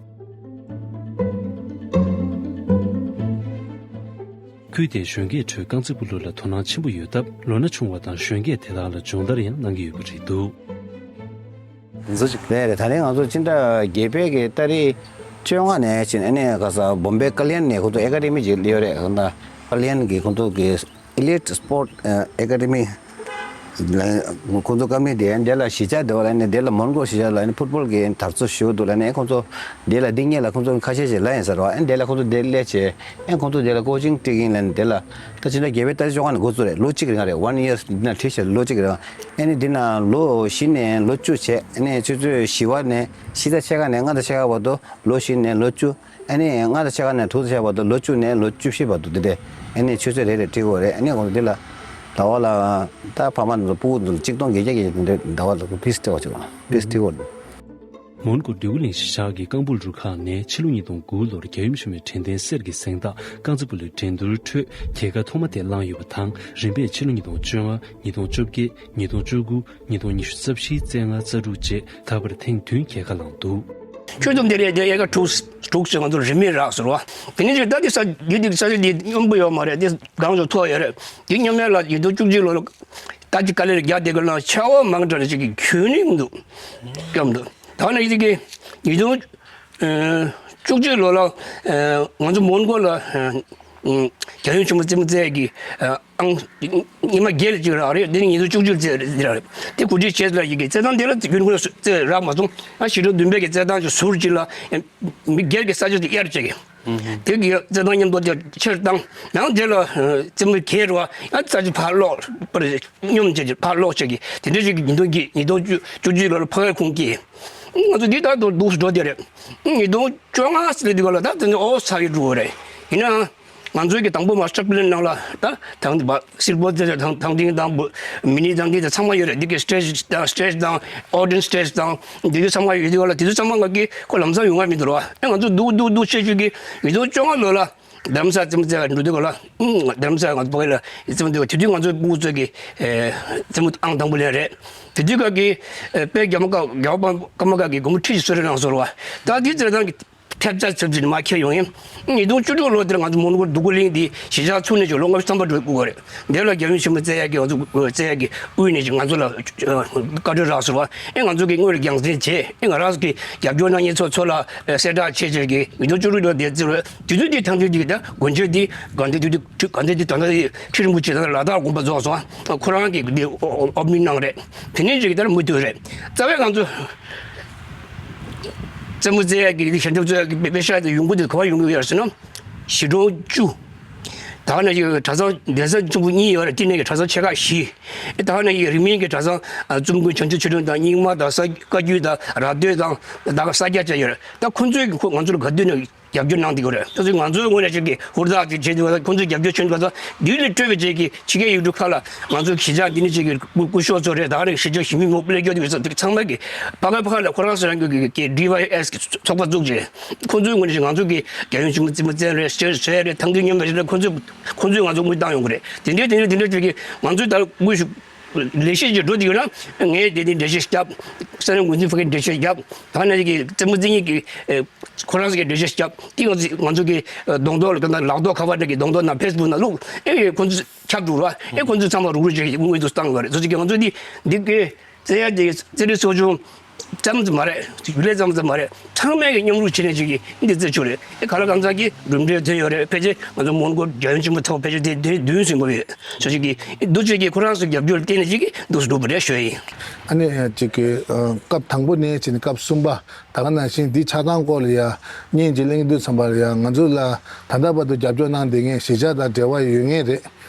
ཁུལ་དེའི་གཞོན་སྐྱེས་ཁྲོད་རྐང་རྩེད་སྤོ་ལོ་ལ་དོ་སྣང་ཆེན་པོ་ཡོད་སྟབས། ལོ་ན་ཆུང་བ་དང་གཞོན་སྐྱེས་དེ་དག་ལ་སྦྱོང་བརྡར་ཡང་གནང་གི་ཡོད་པ་རེད་འདུག་ལགས་རེད། ད་རེས་ང་ཚོ་སྤྱི་ཟླ་བརྒྱད་པའི་གི་ཏ་རིག་བཅོ་ལྔ་ནས་ཕྱིན། ཨ་ནི་ག་ས་བོམ་བེ་ཀ་ལི་ཡན་ནས་ཁོང་ཚོ་ཨེ་ཀ་ཌེ་མི་ཅིག་སླེབས་ཡོད་རེད། ཧོན་ད་ཀ་ལི་ཡན་གི་ཁོང་ཚོ་གི་ཨི་ལིཊ་སི་པོར་ཊི་ཨེ་ཀ་ཌེ་མི་ཁོང་ཚོ་ཀམ་པ་ནི་དེ་འདི་ལ་གཞིས་ཆགས་འདི་བ་ལ་ནི་འདི་ལ་མོན་གྷོ་གཞིས་ཆགས་ལ་ནི་ཕུཊ་བོལ་གི་དར་ཚོ་ཞུ་འདུག་ལ་ནི་ཁོང་ཚོ་འདི་ལ་འདི་ངེད་ལ་ཁོང་ཚོ་ཁ་ཤས་ཤིག་ལ་ཡིན་ཟེར་བ། ཨ་ནི་འདི་ལ་ཁོང་ཚོ་འདི་སླེབས་བྱས་ཨ་ཁོང་ཚོ་འདི་ལ་ཀོ་ཅིང་སྤྲད་ཀྱིན་ལ་ནི་འདི་ལ་ད་ཕྱི་ཟླ་བརྒྱད་པའི་ཏ་རིག་བཅོ་ལྔ་ནས་འགོ་བཙུགས་རེད། ལོ་གཅིག་རིང་རེད། ཝན་ཡིར་འདི་ན་ཁྲིད་བྱས་ལོ་གཅིག་རིང་། ཨ་ནི་འདི་ན་ལོ་བཞི་ནས་ལོ་བཅུ་བྱས། ཨ་ནི་ཆུ་ཚོད་བཞི་བ་ནས་ཕྱི་ཟླ་ཕྱེད་ཀ་ནས་ལྔ་ཟླ་ཕྱེད་ཀ་བར་དུ་ལོ་བཞི་ནས་ལོ་བཅུ། ཨ་ནི་ལྔ་ཟླ་ཕྱེད་ཀ་ནས་དྲུག་ཟླ་ཕྱེད་ཀ་བར་དུ་ལོ་བཅུ་ནས་ལོ་བཅུ་བཞི་བར་དུ་འདི་འདྲས་ཨ་ནི་ཆུ་ཚོད་རེ་རེ་ཁྲིད་དགོས་རེད། ཨ་ནི་འོ་འདི་ལ་ཟླ་བ་ལ་ད་ཕ་མ་ཚོ་ཕྲུ་གུ་ཚོ་གཅིག་སྟོང་བརྒྱད་བརྒྱ་གི་འདི་འདྲས་ཟླ་བ་ལ་ཕིས་སྤྲད་པ་བྱེད་དགོས། ཕིས་ཁྲིད་དགོས། མོན་གྷོ་འབྲི་གུ་གླིང་གཞིས་ཆགས་ཀྱི་རྐང་སྤོལ་རུ་ཁག་ནས་ཕྱི་ལོ་ཉིས་སྟོང་དགུ་ལོར་རྒྱལ་ཡུམ་ཆེན་མོའི་དྲན་རྟེན་གསེར་གྱི་གཟེངས་རྟགས་རྐང་རྩེད་སྤོ་ལོའི་འགྲན་བསྡུར་ཁྲོད་རྒྱལ་ཁ་ཐོག་མ་དེ་བླངས་ཡོད་པ་དང་། རིམ་པས་ཕྱི་ལོ་ཉིས་སྟོང་བཅོ་ལྔ། ཉིས་སྟོང་བཅོ་བརྒྱད། ཉིས་སྟོང་བཅུ་དགུ། ཉིས་སྟོང་ཉི་ཤུ་རྩ་བཞི། རྩ་ལྔ། རྩ་དྲུག་བཅས་ད་བར་ཐེངས་བདུན་རྒྱལ་ཁ་བླངས་འདུག་ཁྱོད་ཚོ་འདི་རེད་དེ་ཡལ་ག་དྲུག་དྲུག་ཟེར་ང་ཚོ་རིན་མེད་རག་ཟེར་བ། དེ་ནི་ཅིག་ད་འདི་ས་འདི་འདི་ས་ཆ་འདི་སྙོམས་པོ་ཡོད་མ་རེད། འདི་སྒང་ཚོ་མཐོ་ཡོད་རེད། འདི་སྙོམས་ཡ་ལ་ཉིས་སྟོང་བཅུ་གཅིག་ལོ་ལ་ད་ཅི་དཀའ་ལས་རྒྱག་བསྡད་གི་ལ་ཆར་པ་མང་དྲགས་ཅིག་གིས་གྱོན་ནི་མི་འདུག་སྐྱོབ་འདུག་ད་ནི་ཅིག་གི་ཉིས་སྟོང་ཨ་བཅུ་གཅིག་ལོ་ལ་ཨ་ང་ཚོ་མོན་གྷོ་ལ་ཨ་ཨ་རྒྱལ་ཡུམ་ཆེན་མོ་རྩེད་མོ་རྩེ་ཡ་གི་ཨ་ཨང་ཉི་མ་བརྒྱད་ལ་གཅིག་རག་རེད། དེ་ནི་ཉིས་སྟོང་བཅུ་གཅིག་ལ་རྩེད་རེད་རེད། དེ་གོ་སྒྲིག་བྱས་ལ་ཡི་གེ་རྩེད་ཐང་དེ་ལ་རྒྱུན་ཁོ་རྩེད་རག་མ་སོང་། ཨ་ཞི་ཁྲོན་བདུན་པའི་གི་རྩེད་ཐང་གི་ཟུར་གཅིག་ལ་ཨ་མི་བརྒྱད་ཀྱི་ས་ཆ་དེ་གཡར་བྱས་གི་དེ་གི་རྩེད་ཐང་མཉམ་དུ་དེ་ཕྱིར་བཏང་ནང་དེ་ལ་ཨ་རྩེད་མོ་གྱེས་རུ་ཨ་ས་ཆ་ཕར་སློག་པར་སྙོམས་བྱས་ཀྱི་ཕར་སློག་བྱས་ཀྱི་དེ་འདྲ་ཞིག་གི་ཉིས་སྟོང་གི་ཉིས་སྟོང་བཅུ་བཅུ་གཅིག་ལོ་ལ་ཕ་གིར་ཁུངས་སྐྱེལ། ང་ཚོ་འདི་ལྟར་དུ་འདུག་འགྲོ་བསྡད་རེད། ཉིས་སྟོང་བཅོ་ལྔ་ཟེར་དུས་སྒང་ལ་ད་དེ་ནི་ཨོ་ཚ་གི་འགྲོ་གི་རེད། ཡིན་ནའང་ང་ཚོའི་གི་དང་པོ་མ་སི་ཊར་པི་ལེན་ནང་ལ་ད་དང་པོ་སིལ་བར་རྩེ་དང་དང་ཐིང་དང་པོ་མི་ནི་དང་འདི་དང་ཚང་མ་ཡོད་རེད། འདི་གི་སི་ཊེ་ཇི་དང་སི་ཊེ་ཇི་དང་ཨོ་ཌི་ཡེན་སི་སི་ཊེ་ཇི་དང་འདི་ཚོ་ཚང་མ་ཡོད་དུས་སྒང་ལ་དེ་ཚོ་ཚང་མ་ང་གི་ཁོ་ལམ་སང་ཡོང་བ་མི་འདུག་ར། ཨེ་ང་ཚོ་འདུག་འདུག་འདུག་བྱེད་བཅུག་གི་ཉིས་སྟོང་བཅོ་ལྔ་ལོ་ལ། རྡ་རམ་ས་རྩེད་མོ་རྩེ་བར་འགྲོ་དུས་སྒང་ལ། ཨུམ། རྡ་རམ་ས་ང་ཚོ་ཕ་གི་ལ་རྩེད་མོ་རྩེ་བ་དེ་དུས་ང་ཚོའི་ཕྲུ་གུ་ཚོ་གི་ཨེ་རྩེད་མོ་ཨང་དང་པོ་ལེན་རེད། དེ་དུས་སྐབས་ཀྱི་ཨེ་དཔལ་རྒྱ་མ་ཀ་རྒྱ་བ་ཀརྨ་ཀ་གི་སྒོར་མོ་ཁྲི་གཅིག་གསོལ་རས་གནང་སོང་ར་བ། ད་དེ་རྩེད་ཐང་གི་ཐེབས་རྩ་ཚབ་ཚུལ་མ་ཁྱེར་ཡོང་ཡིན། ཉིས་སྟོང་བཅུ་དྲུག་ལོ་དེར་ང་ཚོ་མོན་གྷོ་འབྲི་གུ་གླིང་འདི་གཞིས་ཆགས་ཚུགས་ནས་ཅིག་ལོ་ལྔ་བཅུ་ཐམ་པ་འགྲོ་དགོས་རེད། འདི་ལ་རྒྱལ་ཡུམ་ཆེན་མོ་རྩེ་ཡག་གི་ང་ཚོ་རྩེ་ཡག་གི་དབུས་ནས་ཅིག་ང་ཚོ་ལ་བཀའ་འཁྲོལ་རག་སོང་བ། ཨེ་ང་ཚོ་གི་དངུལ་རྒྱང་སྲིང་བྱས། ཨེ་ང་རང་གི་རྒྱབ་སྐྱོར་གནང་མཁན་ཚོ་ཚོ་ལ་གསལ་བསྒྲགས་བྱས་བྱས་ཀྱི་ཉིས་སྟོང་བཅུ་དྲུག་ལོ་དེ་ཚོ་དུས་ཚོད་འདི་ཐང་ཆུ་འདི་གི་ད་དགོན་ཆེན་འདི་དགའ་ལྡན་དུས་དགའ་ལྡན་འདི་ད་ལྟ་ཁྲི་རིན་པོ་ཆེ་དང་ལ་དྭགས་དགོན་པ་རྫོགས་སོང་། ཁོ་རང་གི་འདི་ཨོ་མིན་གནང་རེད། དེ་ནས་ཅིག་ད་མུ་མཐུད་རེད། རྩ་བའི་ང་ཚོ་རྩེད་མོ་རྩེ་ཡག་གི་ཞལ་འདེབས་རྩེ་ཡག་གི་དཔེ་ཤག་དེ་ཡོང་གི་འདུག་ག་པར་ཡོང་གི་ཡོད་ཟེར་ན། གཞིས་གྲོང་བཅུ། ད་ནི་གྲྭ་ཚང་གདན་ས་གཙོ་བོ་གཉིས་ཡོད་རེད། དེ་ནས་གྲྭ་ཚང་ཆེ་ཁག་བཞི། ད་ནི་རིང་མིན་གྱི་གྲྭ་ཚང་ཙུམ་དགོན་བྱང་ཆུབ་ཆོས་སྒྲོན་དང་རྙིང་མ་དང་ས་བཀའ་བརྒྱུད་དང་ར་སྟོད་དང་ད་ག་ས་སྐྱ་བཅས་ཡོད་རེད། ད་ཁོང་ཚོས་ཁོ་ང་ཚོ་ལ་ག་དུས་ནས་རྒྱབ་སྐྱོར་གནང་བསྡད་ཀྱི་རེད། ཁོང་ཚོས་ང་ཚོའི་ངོས་ནས་ཅིག་གི་ཧུར་ཐག་ཅིག་བྱས་འདུག་ཁོང་ཚོས་རྒྱབ་སྐྱོར་བྱས་འདུག་ད་འདི་ལས་སྤྲོས་པའི་ཅིག་གི་ཕྱི་རྒྱལ་ཡུལ་གྲུ་ཁག་ལ་ང་ཚོའི་གཞིས་ཆགས་འདི་ནས་ཅིག་གི་སྐུ་སྐུ་ཞབས་ཚོ་རེད། ད་རེས་གཞིས་ཆགས་གཞིས་མི་ངོ་སྤུ་ལས་སྐྱོ་འདུག་ཟེར་འདུག་ཚང་མ་གི་ཕ་ག་ཕ་ག་ལ་ཁོ་རང་ཚོ་རང་གི་གི་ཌི་ཝའི་ཨེས་གི་ཚོགས་པ་བཙུགས་རྗེས་ཁོང་ཚོའི་ངོས་ནས་ང་ཚོ་གི་རྒྱལ་ཡུམ་ཆེན་མོ་རྩེད་མོ་རྩེ་རེད། ཤེར་བྱས་རེད། ཐང་འདི་སྙོམས་པ་ཞིག་རེད། ཁོང་ཚོས་ཁོང་ཚོས་ང་ཚོ་དངུལ་བཏང་ཡོང་གི་རེད། དེ་འདྲའི་དེ་འདྲའི་དེ་འདྲའི་ཅིག་གི་ང་ཚོས་ད་དངུལ་ཞིག་ལས་གཞི་ཅིག་འགྲོ་བསྡད་ཡོད་ན་ངས་དེ་དེ་འགྲེལ་བཤད་བརྒྱབ། ས་གནས་འགོ་འཛིན་ཕ་གིར་འགྲེལ་བཤད་བརྒྱབ། ད་ནས་ཀྱི་རྩེད་མོ་རྩེ་མཁན་གྱི་ཨེ་ཁོ་རང་ཚོ་གི་འགྲེལ་བཤད་བརྒྱབ། དེ་ང་ཚོ་ང་ཚོ་གི་ཨེ་གདོང་ཐོག་ལ་ད་ལག་ཐོག་ཁ་པར་འདྲ་གི་གདོང་ཐོག་ན་ཕེ་སི་བུག་ན་བླུགས། ཨེ་ཁོ་ཚོ་ཁྱབ་འགྲོ་ར། ཨེ་ཁོ་ཚོ་ཚང་མ་རུག་རུག་ཅིག་དངུལ་དུ་བཏང་ཡོད་རེད། སོ་སོ་གི་ང་ཚོ་འདི་འདི་གི་རྩེ་ཡ་དེ་རྩེད་རིགས་གསོ་སྦྱོང་ ཙམ་ཙམ་མ་རེད། ཡུལ་ལས་ཙམ་ཙམ་མ་རེད། ཚང་མས་ཀྱི་མཉམ་རུབ་བྱས་ནས་ཅིག་གི་འདི་རྩེ་ཆོག་རེད། ཨེ་ག་ལ་གང་ཟག་གི་གྲུབ་འབྲས་ཐོན་ཡོད་རེད། ཕལ་ཆེར་ང་ཚོ་མོན་གྷོ་རྒྱལ་ཡོངས་ཆེན་མོ་ཐོག་ཕལ་ཆེར་དེ་དེ་བདུན་ཟིན་དགོས་ཡོད། སོ་ཅིག་གི་འདུ་བྱེད་ཀྱི་ཁོ་རང་ཚོ་རྒྱབ་སྐྱོར་བརྟེན་ནས་ཅིག་གི་འདུག་སུ་འགྲོ་བ་རེད་ཞུ་ཡ་ཡིན། ཨ་ནི་ཅིག་གི་སྐབས་དང་པོ་ནས་ཅིག་ནི་སྐབས་གསུམ་པ་ད་ག་ནང་བཞིན་འདི་ཆགས་སྟངས་སྐོར་ལ་ཡ་བརྙན་ཅིག་གླེང་དུས་ཙམ་པ་ལ་ཡ་ང་ཚོ་ལ་ད་ལྟ་བར་དུ་རྒྱབ་སྐྱོར་གནང་བསྡད་མཁན་གཞིས་ཆགས་དང་འབྲེལ་བ་ཡོད་མཁན་རེད།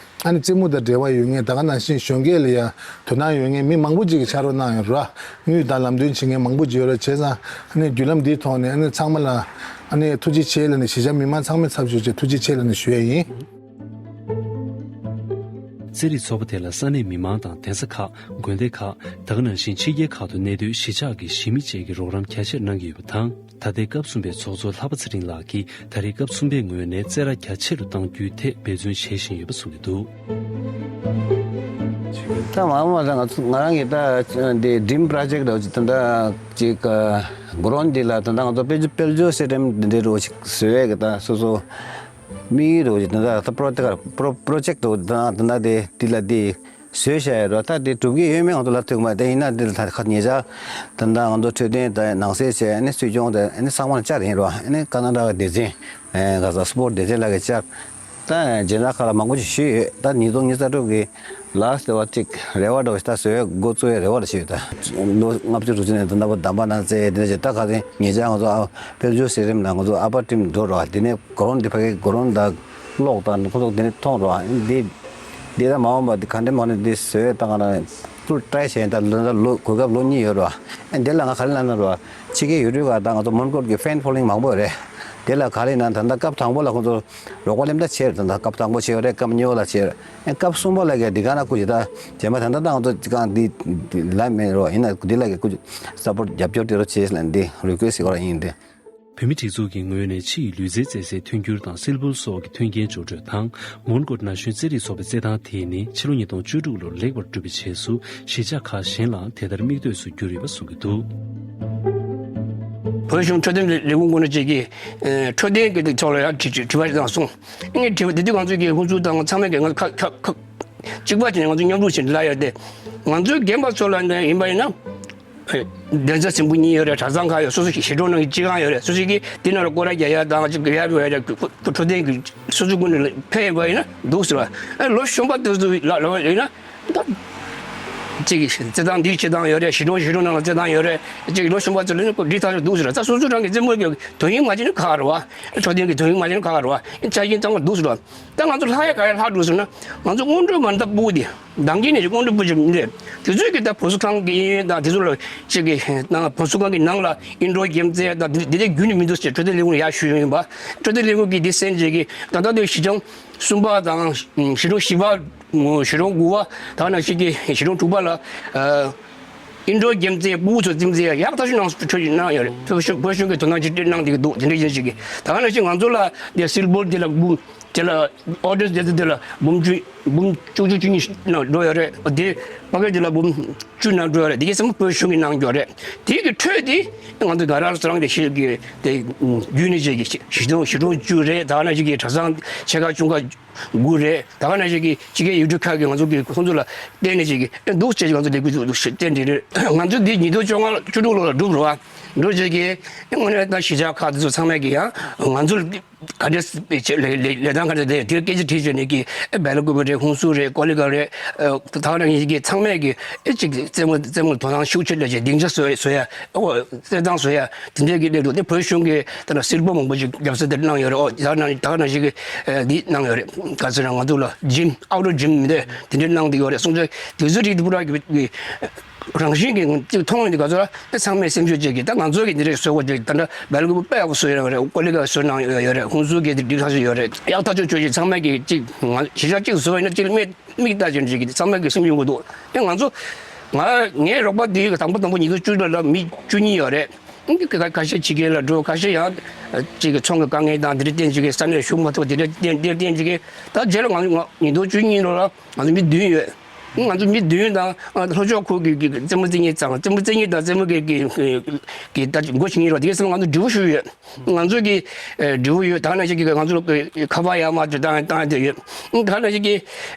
ཨ་ནི་རྩེད་མོ་དང་འབྲེལ་བ་ཡོད་མཁན་ད་ག་ནང་བཞིན་གཞོན་སྐྱེས་ལ་ཡང་དོ་སྣང་ཡོད་མཁན་མི་མང་པོ་ཅིག་གིས་ཕྱག་རོགས་གནང་ཡོད་ར། དངུལ་དང་ལམ་སྟོན་བྱེད་མཁན་མང་པོ་ཅིག་ཡོད་ར། བྱས་ཙང་ཨ་ནི་བརྒྱུད་ལམ་འདིའི་ཐོག་ནས་ཨ་ནི་ཚང་མ་ལ་ཨ་ནི་ཐུགས་རྗེ་ཆེ་ལབ་ནས་གཞིས་ཆགས་མི་མང་ཚང་མའི་ཚབ་ཞུས་བྱས་ཐུགས་རྗེ་ཆེ་ལབ་ནས་ཞུ་ཡ་ཡིན། རྩེད་རིགས་ཚོགས་པ་དེ་ལ་ས་གནས་མི་མང་དང་གདན་ས་ཁག་དགོན་སྡེ་ཁག་ད་ག་ནང་བཞིན་ཕྱི་རྒྱལ་ཁག་ཏུ་གནས་སྡོད་གཞིས་ཆགས་ཀྱི་གཞིས་མི་བཅས་ཀྱིས་རོགས་རམ་རྒྱ་ཆེར་གནང་གི་ཡོད་པ་དང་། ད་ལྟའི་སྐབས་གསུམ་པའི་ཚོགས་གཙོ་ལྷ་པ་ཚེ་རིང་ལགས་ཀྱིས་ད་རེས་སྐབས་གསུམ་པའི་ངོས་ནས་རྩེད་ར་རྒྱ་ཆེ་རུ་གཏང་རྒྱུའི་ཐད་འབད་བརྩོན་བྱེད་བཞིན་ཡོད་པ་གསུངས་ཀྱི་འདུག། ད་མ་འོངས་པ་ང་ཚོ་ང་རང་གི་ད་འདི་ཌིམ་པྲོ་ཇེཀ་འདྲ་བོ་ཅིག་ད་ལྟ་ཅིག་གྷ་རོན་འདི་ལ་ད་ལྟ་ང་ཚོ་དཔལ་འབྱོར་དཔལ་འབྱོར་སི་ཊེམ་འདི་འདྲ་བོ་ཅིག་བཟོ་ཡས་ཀྱི་ད་སོ་སོ་དམིགས་ཡུལ་འདྲ་བོ་ཅིག་ད་ལྟ་ད་པྲོ་ད་པྲོ་པྲོ་ཇེཀ་འདྲ་བོ་ད་ད་ལྟ་དེ་འདི་ལ་འདི། བཟོས་བཞག་ཡོད་རོ། ད་དེ་སྒྲུབ་ཀྱི་ཡོད་མེད་ང་ཚོ་ལ་ཐུག་མ་དེ་ཡིན་ན་དེ་ལ་ད་ཁ་ཉེ་ཆར་ད་ལྟ་ང་ཚོ་འཕྲོད་བསྟེན་དང་ནང་སྲིད་བྱས་ཨ་ནི་སྲིད་སྐྱོང་དང་ཨ་ནི་ཚང་མ་ལ་བཅར་ཡིན་རོ། ཨ་ནི་ཀ་ན་ཌ་གི་སྡེ་ཚན་ག་ས་སྤོར་སྡེ་ཚན་ལ་གི་བཅར། ད་རྗེས་ལ་ཁ་ལ་མང་པོ་ཞིག་ཞུས་ཡོད། ད་ཉིས་སྟོང་ཉི་ཤུ་རྩ་དྲུག་གི་ལ་སི་ཊི་བ་གཅིག་རེ་བ་འདྲ་བོ་ཞིག་ད་བཟོས་འགོ་བཙུགས་ཡོད་རེ་བ་ལ་ཞུས་ཡོད། ད་ལོ་ལྔ་བཅུ་དྲུག་ཅུ་ནས་ད་ལྟ་བར་གདམས་པ་གནང་ཚེ་དེ་འདྲ་ཞིག་ད་ག་ཚོད་ཉེ་ཆར་ང་ཚོ་ཨ་དཔལ་འབྱོར་སི་ཊེམ་ནང་ང་ཚོ་ཨ་པར་ཊིམ་འགྲོ་རོ། དེ་ནས་གྷ་རོན་དེ་ཕ་གི་གྷ་རོན་དང་གློག་དང་ཁོ་ཚོ་དེ་ནས་མཐོང་རོགས། འདི་འདི་ད་མ་འོངས་པ་འདི་ག་འདྲ་མ་འོངས་འདི་བཟོས་ད་ང་རང་ཕུལ་ཊ་རའི་བྱས་ད་ལོ་ད་ལོ་གོ་སྐབས་ལོ་གཉིས་ཡོད་རོགས། འདི་ལ་ང་ག་རེ་ལབ་ན་རོགས། ཕྱི་རྒྱལ་ཡུལ་གྲུ་ག་ད་ང་ཚོ་མོན་གྷོ་གི་ཕེན་ཕོ་ལོ་ཝིང་མང་པོ་ཡོད་རེད། འདི་ལ་ག་རེ་ན་ད་ལྟ་སྐབས་དང་པོ་ལ་ཁོ་ཚོ་རོགས་པ་སླེབས་ད་བྱས་རེད། ད་ལྟ་སྐབས་དང་པོ་བྱས་ཡོད་རེད། སྐབས་གཉིས་པ་ལ་བྱས་རེད། སྐབས་གསུམ་པ་ལ་ག་འདི་ག་ན་སྐུ་ཅི་ད་རྗེས་མ་ད་ལྟ་ད་ང་ཚོ་གང་འདི་ལ་མེད་རོགས། ཡིན་ན་འདི་ལ་གི་སྐུ་ཅི་སཔོར་ཊ་རྒྱབ་སྐྱོར་དེ་རོགས་བྱས་ལ་འདི་རི་ཀུ་ཨེ་སི་ཊི་ཞིག་གོ་ར་ཡིན་འདི། བོད་མི་སྒྲིག་འཛུགས་ཀྱི་ངོས་ནས་ཕྱི་ཡི་ལུས་རྩལ་རྩེད་སའི་མཐུན་འགྱུར་དང་སིལ་བུར་སོགས་ཀྱི་མཐུན་རྐྱེན་སྦྱོར་སྤྲོད་དང་། མོན་གྷོ་ན་གཞོན་རྩེད་རིགས་ཚོགས་པའི་རྩེད་ཐང་དེ་ནི་ཕྱི་ལོ་ཉིས་སྟོང་བཅུ་དྲུག་ལོར་ལེགས་པར་གྲུབ་པའི་རྗེས་སུ་གཞིས་ཆགས་ཁག་གཞན་ལའང་དེ་ལྟར་མིག་ལྟོས་སུ་གྱུར་ཡོད་པ་གསུངས་ཀྱི་འདུག། བོད་གཞུང་འཕྲོད་བསྟེན་ལས་ཁུངས་ཀྱི་ནང་བཅས་ཀྱི་འཕྲོད་བསྟེན་གྱི་ཐོག་ལ་ཡང་དྲི་དྲི་བ་ཞིག་དང་གསུངས། ངས་དྲི་བ་དེ་དུས་ང་ཚོས་ཀྱི་ཧུན་སུར་དང་ཚང་མས་ཀྱི་ང་ཚོ་ཁ་ཁ་ཁ་གཅིག་པ་བྱས་ནས་ང་ཚོ་མཉམ་རུབ་བྱས་ནས་ལབ་ཡོད་དེ། ང་ཚོའི་རྒན་པ་ཚོ་ལ་ནས་ཡིན་པ་ཡིན་ན། གདན་ས་ཆེན་པོ་གཉིས་ཡོད་རེད། གྲྭ་ཚང་ཁག་ཡོད། སོ་སོ་ཞིང་འབྲོག་ནང་གི་སྤྱི་ཁང་ཡོད་རེད། སོ་སོ་གིས་དེ་ནང་ལ་སྐོར་ར་རྒྱག་ཡ་དང་ཅིག་ཡར་འགྲོ་ཡ་རེད། འཕྲོད་བསྟེན་གྱི་སོ་སོ་ཀུན་ནས་ཕེབས་པ་ཡིན་ན་འདུག་ཟེར་བ། ཨ་ལོ་གཞོན་པ་དེ་ཚོ་ལ་ལ་ཡིན་ན་ད་ཅིག་རྩེད་ཐང་འདི་རྩེད་ཐང་ཡོད་རེད། ཞིང་འབྲོག་ཞིང་འབྲོག་ནང་ལ་རྩེད་ཐང་ཡོད་རེད། ཅིག་ལོ་གཞོན་པ་ཚོ་ལ་ནི་འགྲིག་ཐག་ཆོད་འདུག་ཟེར་བ། ད་སོ་སོ་རང་གི་རྩེད་མོ་གི་དོན་སྙིང་མ་བྱས་ན་ག་རེད་བ། འཕྲོད་བསྟེན་གྱི་དོན་སྙིང་མ་བྱས་ན་ག་རེད་བ། ཆ་རྐྱེན་ཚང་མ་འདུག་ཟེར་བ། ད་ང་ཚོ་ལྷག་ཡ་ག་རེ་ལྷག་འགྲོ་ཟེར་ན། ང་ཚོ་སྔོན་འགྲོའི་མ་ཎི་བདག་པོ་དེ་འདང་གི་ནས་སྔོན་འགྲོ་པོ་ཅིག་མི་རེད། དེ་ཚོས་ཀྱི་ད་བུ་གསོ་ཁང་གི་གཡས་གཡོན་དང་དེ་ཚོ་ལ་ཅིག་གི་ནང་བུ་གསོ་ཁང་གི་ནང་ལ་ཨིན་ཌོར་གེམ་རྩེད་དང་དེ་དེ་རྒྱུན་ནས་མི་འདུག་ཟེར་འཕྲོད་བསྟེན་ལས་ཁུངས་ལ་ཡར་ཞུས་ཡོང་ཡིན་པ། འཕྲོད་བསྟེན་ལས་ཁུངས་ཀྱིས་དེ་གསན་བྱས་ཀྱི་ད་ལྟ་དུ་གཞིས་ཆགས་གསུམ་པ་དང་གཞིས་གྲོང་བཞི་པ། གཞིས་གྲོང་དགུ་པ་དང་ནང་བཞིན་གྱི་གཞིས་གྲོང་དྲུག་པ་ལ། ཨིན་ཌོར་གེམ་རྩེད་ཕྲུ་གུ་ཚོ་རྩེད་མོ་རྩེ་ཡག་ཐག་ཆོད་གནང་ཆོག་གནང་ཡོད་རེད། བོད་གཞུང་བོད་གཞུང་གིས་དོ་སྣང་ཅིག་སྤྲད་གནང་བསྡད་ཀྱི་འདུག། དེ་འདྲ་ཡིན་ཞིག་གི་ད་ག་ནང་བཞིན་ང་ཚོ་ལ་དེ་སིལ་བོར་དེ་ལ་འབུམ་དེ་ལ་ཨོ་ཌར་དེ་ཚོ་དེ་ལ་འབུམ་བཅུ་འབུམ་བཅུ་བཅུ་བཅུ་གཉིས་ནང་འགྲོ་ཡོད་རེད། དེ་ཕ་གི་དེ་ལ་འབུམ་བཅུ་ནང་འགྲོ་ཡོད་རེད། དེ་གའི་ཚང་མ་བོད་གཞུང་གིས་གནང་ཡོད་རེད། དེ་གི་ཁྲོད་དེ་ང་ཚོ་ག་ར་རང་གི་ཤེས་ཀྱི་དེ་བརྒྱུད་ནས་བྱས་ཀྱི་གཞིས་གཞིས་གྲོང་བཅུ་རེད། ད་ག་ནང་བཞིན་གྱི་གྲྭ་ཚང་ཆེ་ཁག་ཆུང་ཁག་དགུ་རེད། ད་ག་ནང་བཞིན་གྱི་ཕྱི་རྒྱལ་ཡུལ་གྲུ་ཁག་གི་ང་ཚོ་གི་ཁོང་ཚོ་ལ་བརྟེན་ནས་བྱེད་ཀྱི་འདུག་ཅེས་ང་ཚོ་ལས་འགུལ་ཞུ་བརྟེན་འབྲེལ་རེད། ང་ཚོ་འདི་ཉིས་སྟོང་བཅོ་ལྔ་བཅུ་དྲུག་ལོ་ལ་འགྲུབ་རོགས་འགྲོ་བྱེད་ཀྱི་དངོས་གནས་ད་གཞིས་ཆགས་ཁག་དེ་ཚོ་ཚང་མས་ཀྱི་ཡང་ང་ཚོ་ག་འདྲས་ལས་ལས་ལས་སྟངས་ག་འདྲས་དེ་དེར་སྐད་ཆ་དྲིས་བྱས་ནས་ཀྱི་སྦེ་ལ་ཀུ་པ་རེད། ཧུན་སུར་རེད། ཀོ་ལི་གྷལ་རེད། ད་ག་ནང་བཞིན་གྱི་ཚང་མས་ཀྱི་ཨེ་ཅིག་རྩེད་མོ་རྩེད་མོ་ལ་དོ་སྣང་ཤུགས་ཆེ་སླེབས་བྱས་སྡིངས་ཆ་བཟོ་བཟོ་ཡ། ཨོ་རྩེད་ཐང་བཟོ་ཡ་དེ་འདྲའི་གི་གནས་ལུགས་དེ་བོད་གཞུང་གིས་ད་ལྟ་སིལ་བུར་མང་པོ་ཞིག་རྒྱབ་ས་དེར་གནང་ཡོད་རེད། ཨོ་ད་ནང་ད་ག་ནང་ཞིག་གི་འདི་གནང་ཡོད་རེད། ག་ཚོད་ན་ང་ཚོ་ལ་ཇིམ་ཨའུ་ཌོར་ཇིམ་མི་འདྲ་དེ་འདྲའི་གནང་བསྡད་ཡོད་རེད། སོང་ཙང་དེ་ཚོ་རིགས་དེ་པུ་ར་གི་རང་བཞིན་གྱི་ཅིག་མཐོང་ཡོང་དུས་ག་ཚོད་ལ་ཚང་མས་སེམས་ཤུགས་བྱེད་ཀྱི་ད་ང་ཚོ་གི་འདི་འདྲའི་བཟོ་དགོས་ཀྱི་ད་ལྟ་སྦེ་ལ་ཀུ་པ་དཔེ་ཡག་པོ་བཟོ་ཡོད་རེད། ཀོ་ལི་གྷལ་བཟོ་གནང་ཡོད་རེད། ཧུན་སུར་གི་དེ་འདྲའི་ཐག་ཆོད་ཡོད་རེད། ཡག་ཐག་ཆོད་ཆོད་ཅིག་ཚང་མས་ཀྱི་ཅིག་ང་གཞིས་ཆགས་གཅིག་བཟོ་བ་ཡིན་ན་ཅིག་སྨད། མིག་ལྟ་ཅན་ཅིག་གིས་ཚང་མས་ཀྱི་སེམས་ཡོང་གི་འདུག། ཨེ་ང་ཚོ་ང་ངའི་རོགས་པ་འདིའི་དང་པོ་དང་པོ་ཉིས་སྟོང་བཅུ་དྲུག་ལ་མི་བཅུ་གཉིས་ཡོད་རེད། ཨེ་ཁ་ཁ་ཤས་ཕྱི་རྒྱལ་ལ་འགྲོ། ཁ་ཤས་ཡང་ཅིག་གི་ཚོང་གི་དཀའ་ངལ་དང་དེ་འདྲ་བརྟེན་ཅིག་གི་ས་གནས་ཞུགས་མ་ཐུབ། དེ་འདྲ་བརྟེན་དེ་བརྟེན་ཅིག་གི་ད་རྗེས་ལ་ང་ང་ཉིས་སྟོང་བཅུ་གཉིས་ལོ་ལ་ང་ཚོ་མི་བདུན་ཡོད། ང་ཚོ་མི་བདུན་དང་ལྷོ་ཕྱོགས་ཁུལ་གྱི་གི་རྩེད་མོ་རྩེ་མཁན་ཚང་རྩེད་མོ་རྩེ་མཁན་དང་རྩེད་མོ་གི་གི་གི་ད་འགོ་ཁྲིད་མཁན་རོགས་དེ་གའི་སེམས་ང་ཚོ་འབྲས་བུ་ཞུ་ཡོད། ང་ཚོ་གི་ཨེ་འབྲས་བུ་ཡོད། ད་ག་ནང་བཞིན་གྱི་ང་ཚོ་ཁ་པར་ཡར་མར་དུ་བཏང་བཏང་བསྡད་ཡོད། ད་ག་ནང་བཞིན་གྱི་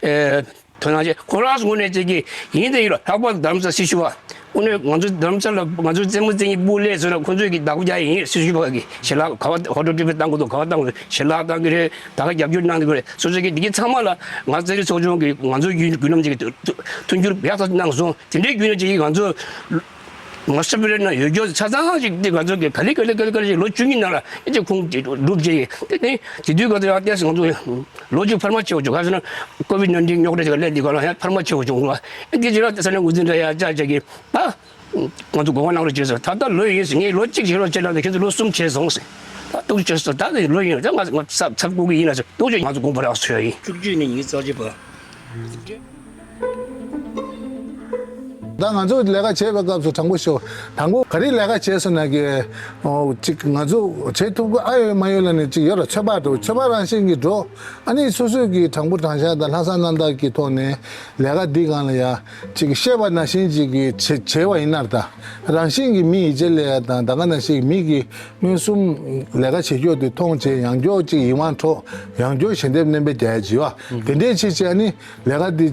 ཨེ་དོ་སྣང་བྱེད་ཁོ་རང་ངོས་ནས་བྱེད་ཀྱི་ཡིན་དེ་ཡིན་ལ། ལྷག་པར་དུ་རྡ་རམ་ས་སྲི་ཞུ་བ་ དངོས་གནས་ང་ཚོ་རྡ་རམ་ས་ལ་ང་ཚོའི་རྩེད་མོ་རྩེ་མཁན་སྤུ་ལས་བཟོས་ན་ཁོ་ཚོས་ཀྱི་བདག་པོ་རྒྱག་ཡིན། སྲི་ཞུ་པ་གི་ཞལ་ལག་ག་བ་ཧོ་ཊེལ་ཊི་བི་བཏང་དགོས་འདུག་ག་བ་བཏང་དགོས་ཞལ་ལག་བཏང་གི་རེད། ད་ག་རྒྱབ་སྐྱོར་གནང་གི་རེད། སོ་སོ་གི་འདི་གི་ཚང་མ་ལ་ང་རྩེད་རིགས་ཚོགས་ཆུང་གི་ང་ཚོའི་བརྒྱུད་བརྒྱུད་ལམ་ཅིག་གི་མཐུན་འགྱུར་ཡག་ཐག་གནང་སོང་། དེ་འདྲའི་བརྒྱུད་ལམ་ཅིག་གིས་ང་ཚོ་ང་ས་པི་རེ་ན་ཡོད་རྒྱུ་ཆ་ཚང་ཞིག་འདི་ང་ཚོ་གི་ག་ལེ་ག་ལེ་ག་ལེ་ག་ལེ་ཞིག་ལོ་བཅུ་གཉིས་ནང་ལ་ཨེ་ཅིག་ཁུངས་ཅིག་སྒྲུབ་བྱས་ཡིན། དེ་དེ་དེ་དུས་ག་ཚོད་ཡང་ཏོག་ཙམ་ང་ཚོ་ལོ་གཅིག་འཕར་མ་ཆེ་བ་བྱུང་། ག་ཟེར་ན་ཀོ་ཝིད་ནན་ཏིན་རྙོག་དྲ་ཞིག་སླེབས་འདི་ག་ལ་ཡང་འཕར་མ་ཆེ་བ་བྱུང་ལ། ཨེ་འདི་ཅི་ལ་ས་གནས་འགོ་འཛིན་འདྲ་ཡ་ཅག་ཅག་གིས་ད། ང་ཚོ་དགོངས་པ་གནང་རོགས་བྱས་སོང་། ད་ལྟ་ལོས་ཡིན་ཟེར། ངས་ལོ་གཅིག་བྱས་རོགས་བྱས་ལབ་ནས་ཁྱེད་ཚོ་ལོ་གསུམ་བྱས་སོང་ཟེར། ད་གཏུག་བྱས་སོང་། ད་ནི་ལོས་ཡིན་ད་ང་ང་ཚབ་ཚབ་བསྐུར་གི་ཡིན་ལ་ཟེར། གཏུག་བྱས་ང་ཚོ་དགོངས་པ་རག་སོང་ཡ་ཡིན། བཅུ་གཅིག་ནས་ཉི་ཤུ་རྩ་གཅིག་བར། ད་ང་ཚོ་ལས་ཀ་བྱེད་པའི་སྐབས་སུ་དྲང་པོ་ཤོད། དང་པོ་ག་རེ་ལས་ཀ་བྱས་སོང་ན་གི་ཨོ་གཅིག་ང་ཚོ་བྱེད་ཐུབ་ཀྱི་ཨ་ཡོད་མ་ཡོད་ལ་ནི་གཅིག་ཡོད་ར། ཚོད་དཔག་འགྲོ། ཚོད་དཔག་རང་བཞིན་གྱི་འགྲོ། ཨ་ནི་སོ་སོས་ཀྱི་དྲང་པོ་དྲང་བཞག་དང་ལྷག་བསམ་རྣམ་དག་གི་ཐོག་ནས་ལས་ཀ་འདི་སྒང་ལ་ཡ་ཅིག་ཤེས་པ་ནང་བཞིན་ཅིག་གི་བྱེད་བྱེད་པ་ཡིན་ན་ད་རང་བཞིན་གྱི་མི་ཡིད་ཆེས་ལས་ཡ་དང་ད་ག་ནང་བཞིན་མི་གི་མངོན་སུམ་ལས་ཀ་བྱེད་ཕྱོགས་དེ་མཐོང་བྱས་ཡང་སྐྱོར་ཅིག་ཡིད་དབང་འཕྲོག་ཡང་སྐྱོར་ཞལ་འདེབས་སྣོན་པའི་རྒྱ་ཡ་བྱེད་པ་དེ་འདྲའི་བྱེད་བྱས་ཨ་ནི་ལས་ཀ་འདི་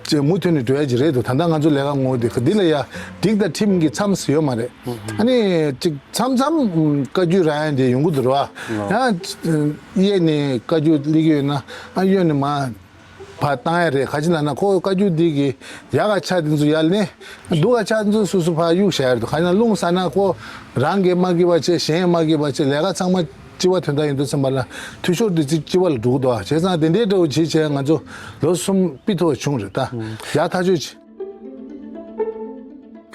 ཅིག་མུ་མཐུད་ནས་འགྲོ་ཡ་ཅིག་རེད་འདུག་ད་ལྟ་ང་ཚོ་ལས་ཀ་ངོ་དེ་འདི་ལ་ཡ་སྒྲིག་དང་ཁྲིམས་ཀྱི་མཚམས་སུ་ཡོད་མ་རེད། ཨ་ནི་ཅིག་མཚམས་མཚམས་བཀའ་བཀྱོན་རག་ཡ་འདི་ཡོང་གི་འདུག་ར། ཡང་གཡས་ནས་བཀའ་བཀྱོན་སླེབས་ཀྱི་ཡོད་ན་ཨ་གཡོན་ནས་མར་ཕར་བཏང་ཡ་རེད། ག་ཅི་ལབ་ན་ཁོ་བཀའ་བཀྱོན་འདི་གི་ཡག་ག་ཆ་འདི་ཚོ་ཡར་ལེན། སྡུག་ག་ཆ་འདི་ཚོ་སོ་སོ་ཕར་གཡུག་བཞག་ཡ་རེད་འདུག་ག་ཅི་ལབ་ན་རླུང་ཟ་ན་ཁོ་རང་གིས་མ་སྐྱིད་པ་བྱེད། གཞན་མ་སྐྱིད་པ་བྱེད། ལས་ཀ་ཚང་མ་སྐྱིད་པ་དོན་དག་ཡིན་དུས་ཙམ་པ་ལ་འཐུས་ཤོར་འདི་ཚོ་སྐྱིད་པ་ལ་འགྲོ་གི་འདུག་བྱས་ཙང་དེ་འདྲའི་འདྲ་བོ་བྱེད་བྱས་ང་ཚོ་ལོ་གསུམ་ཕུད་ཐུབ་པ་བྱུང་རེད་ད། ཡག་ཐག་ཆོད་བྱེད།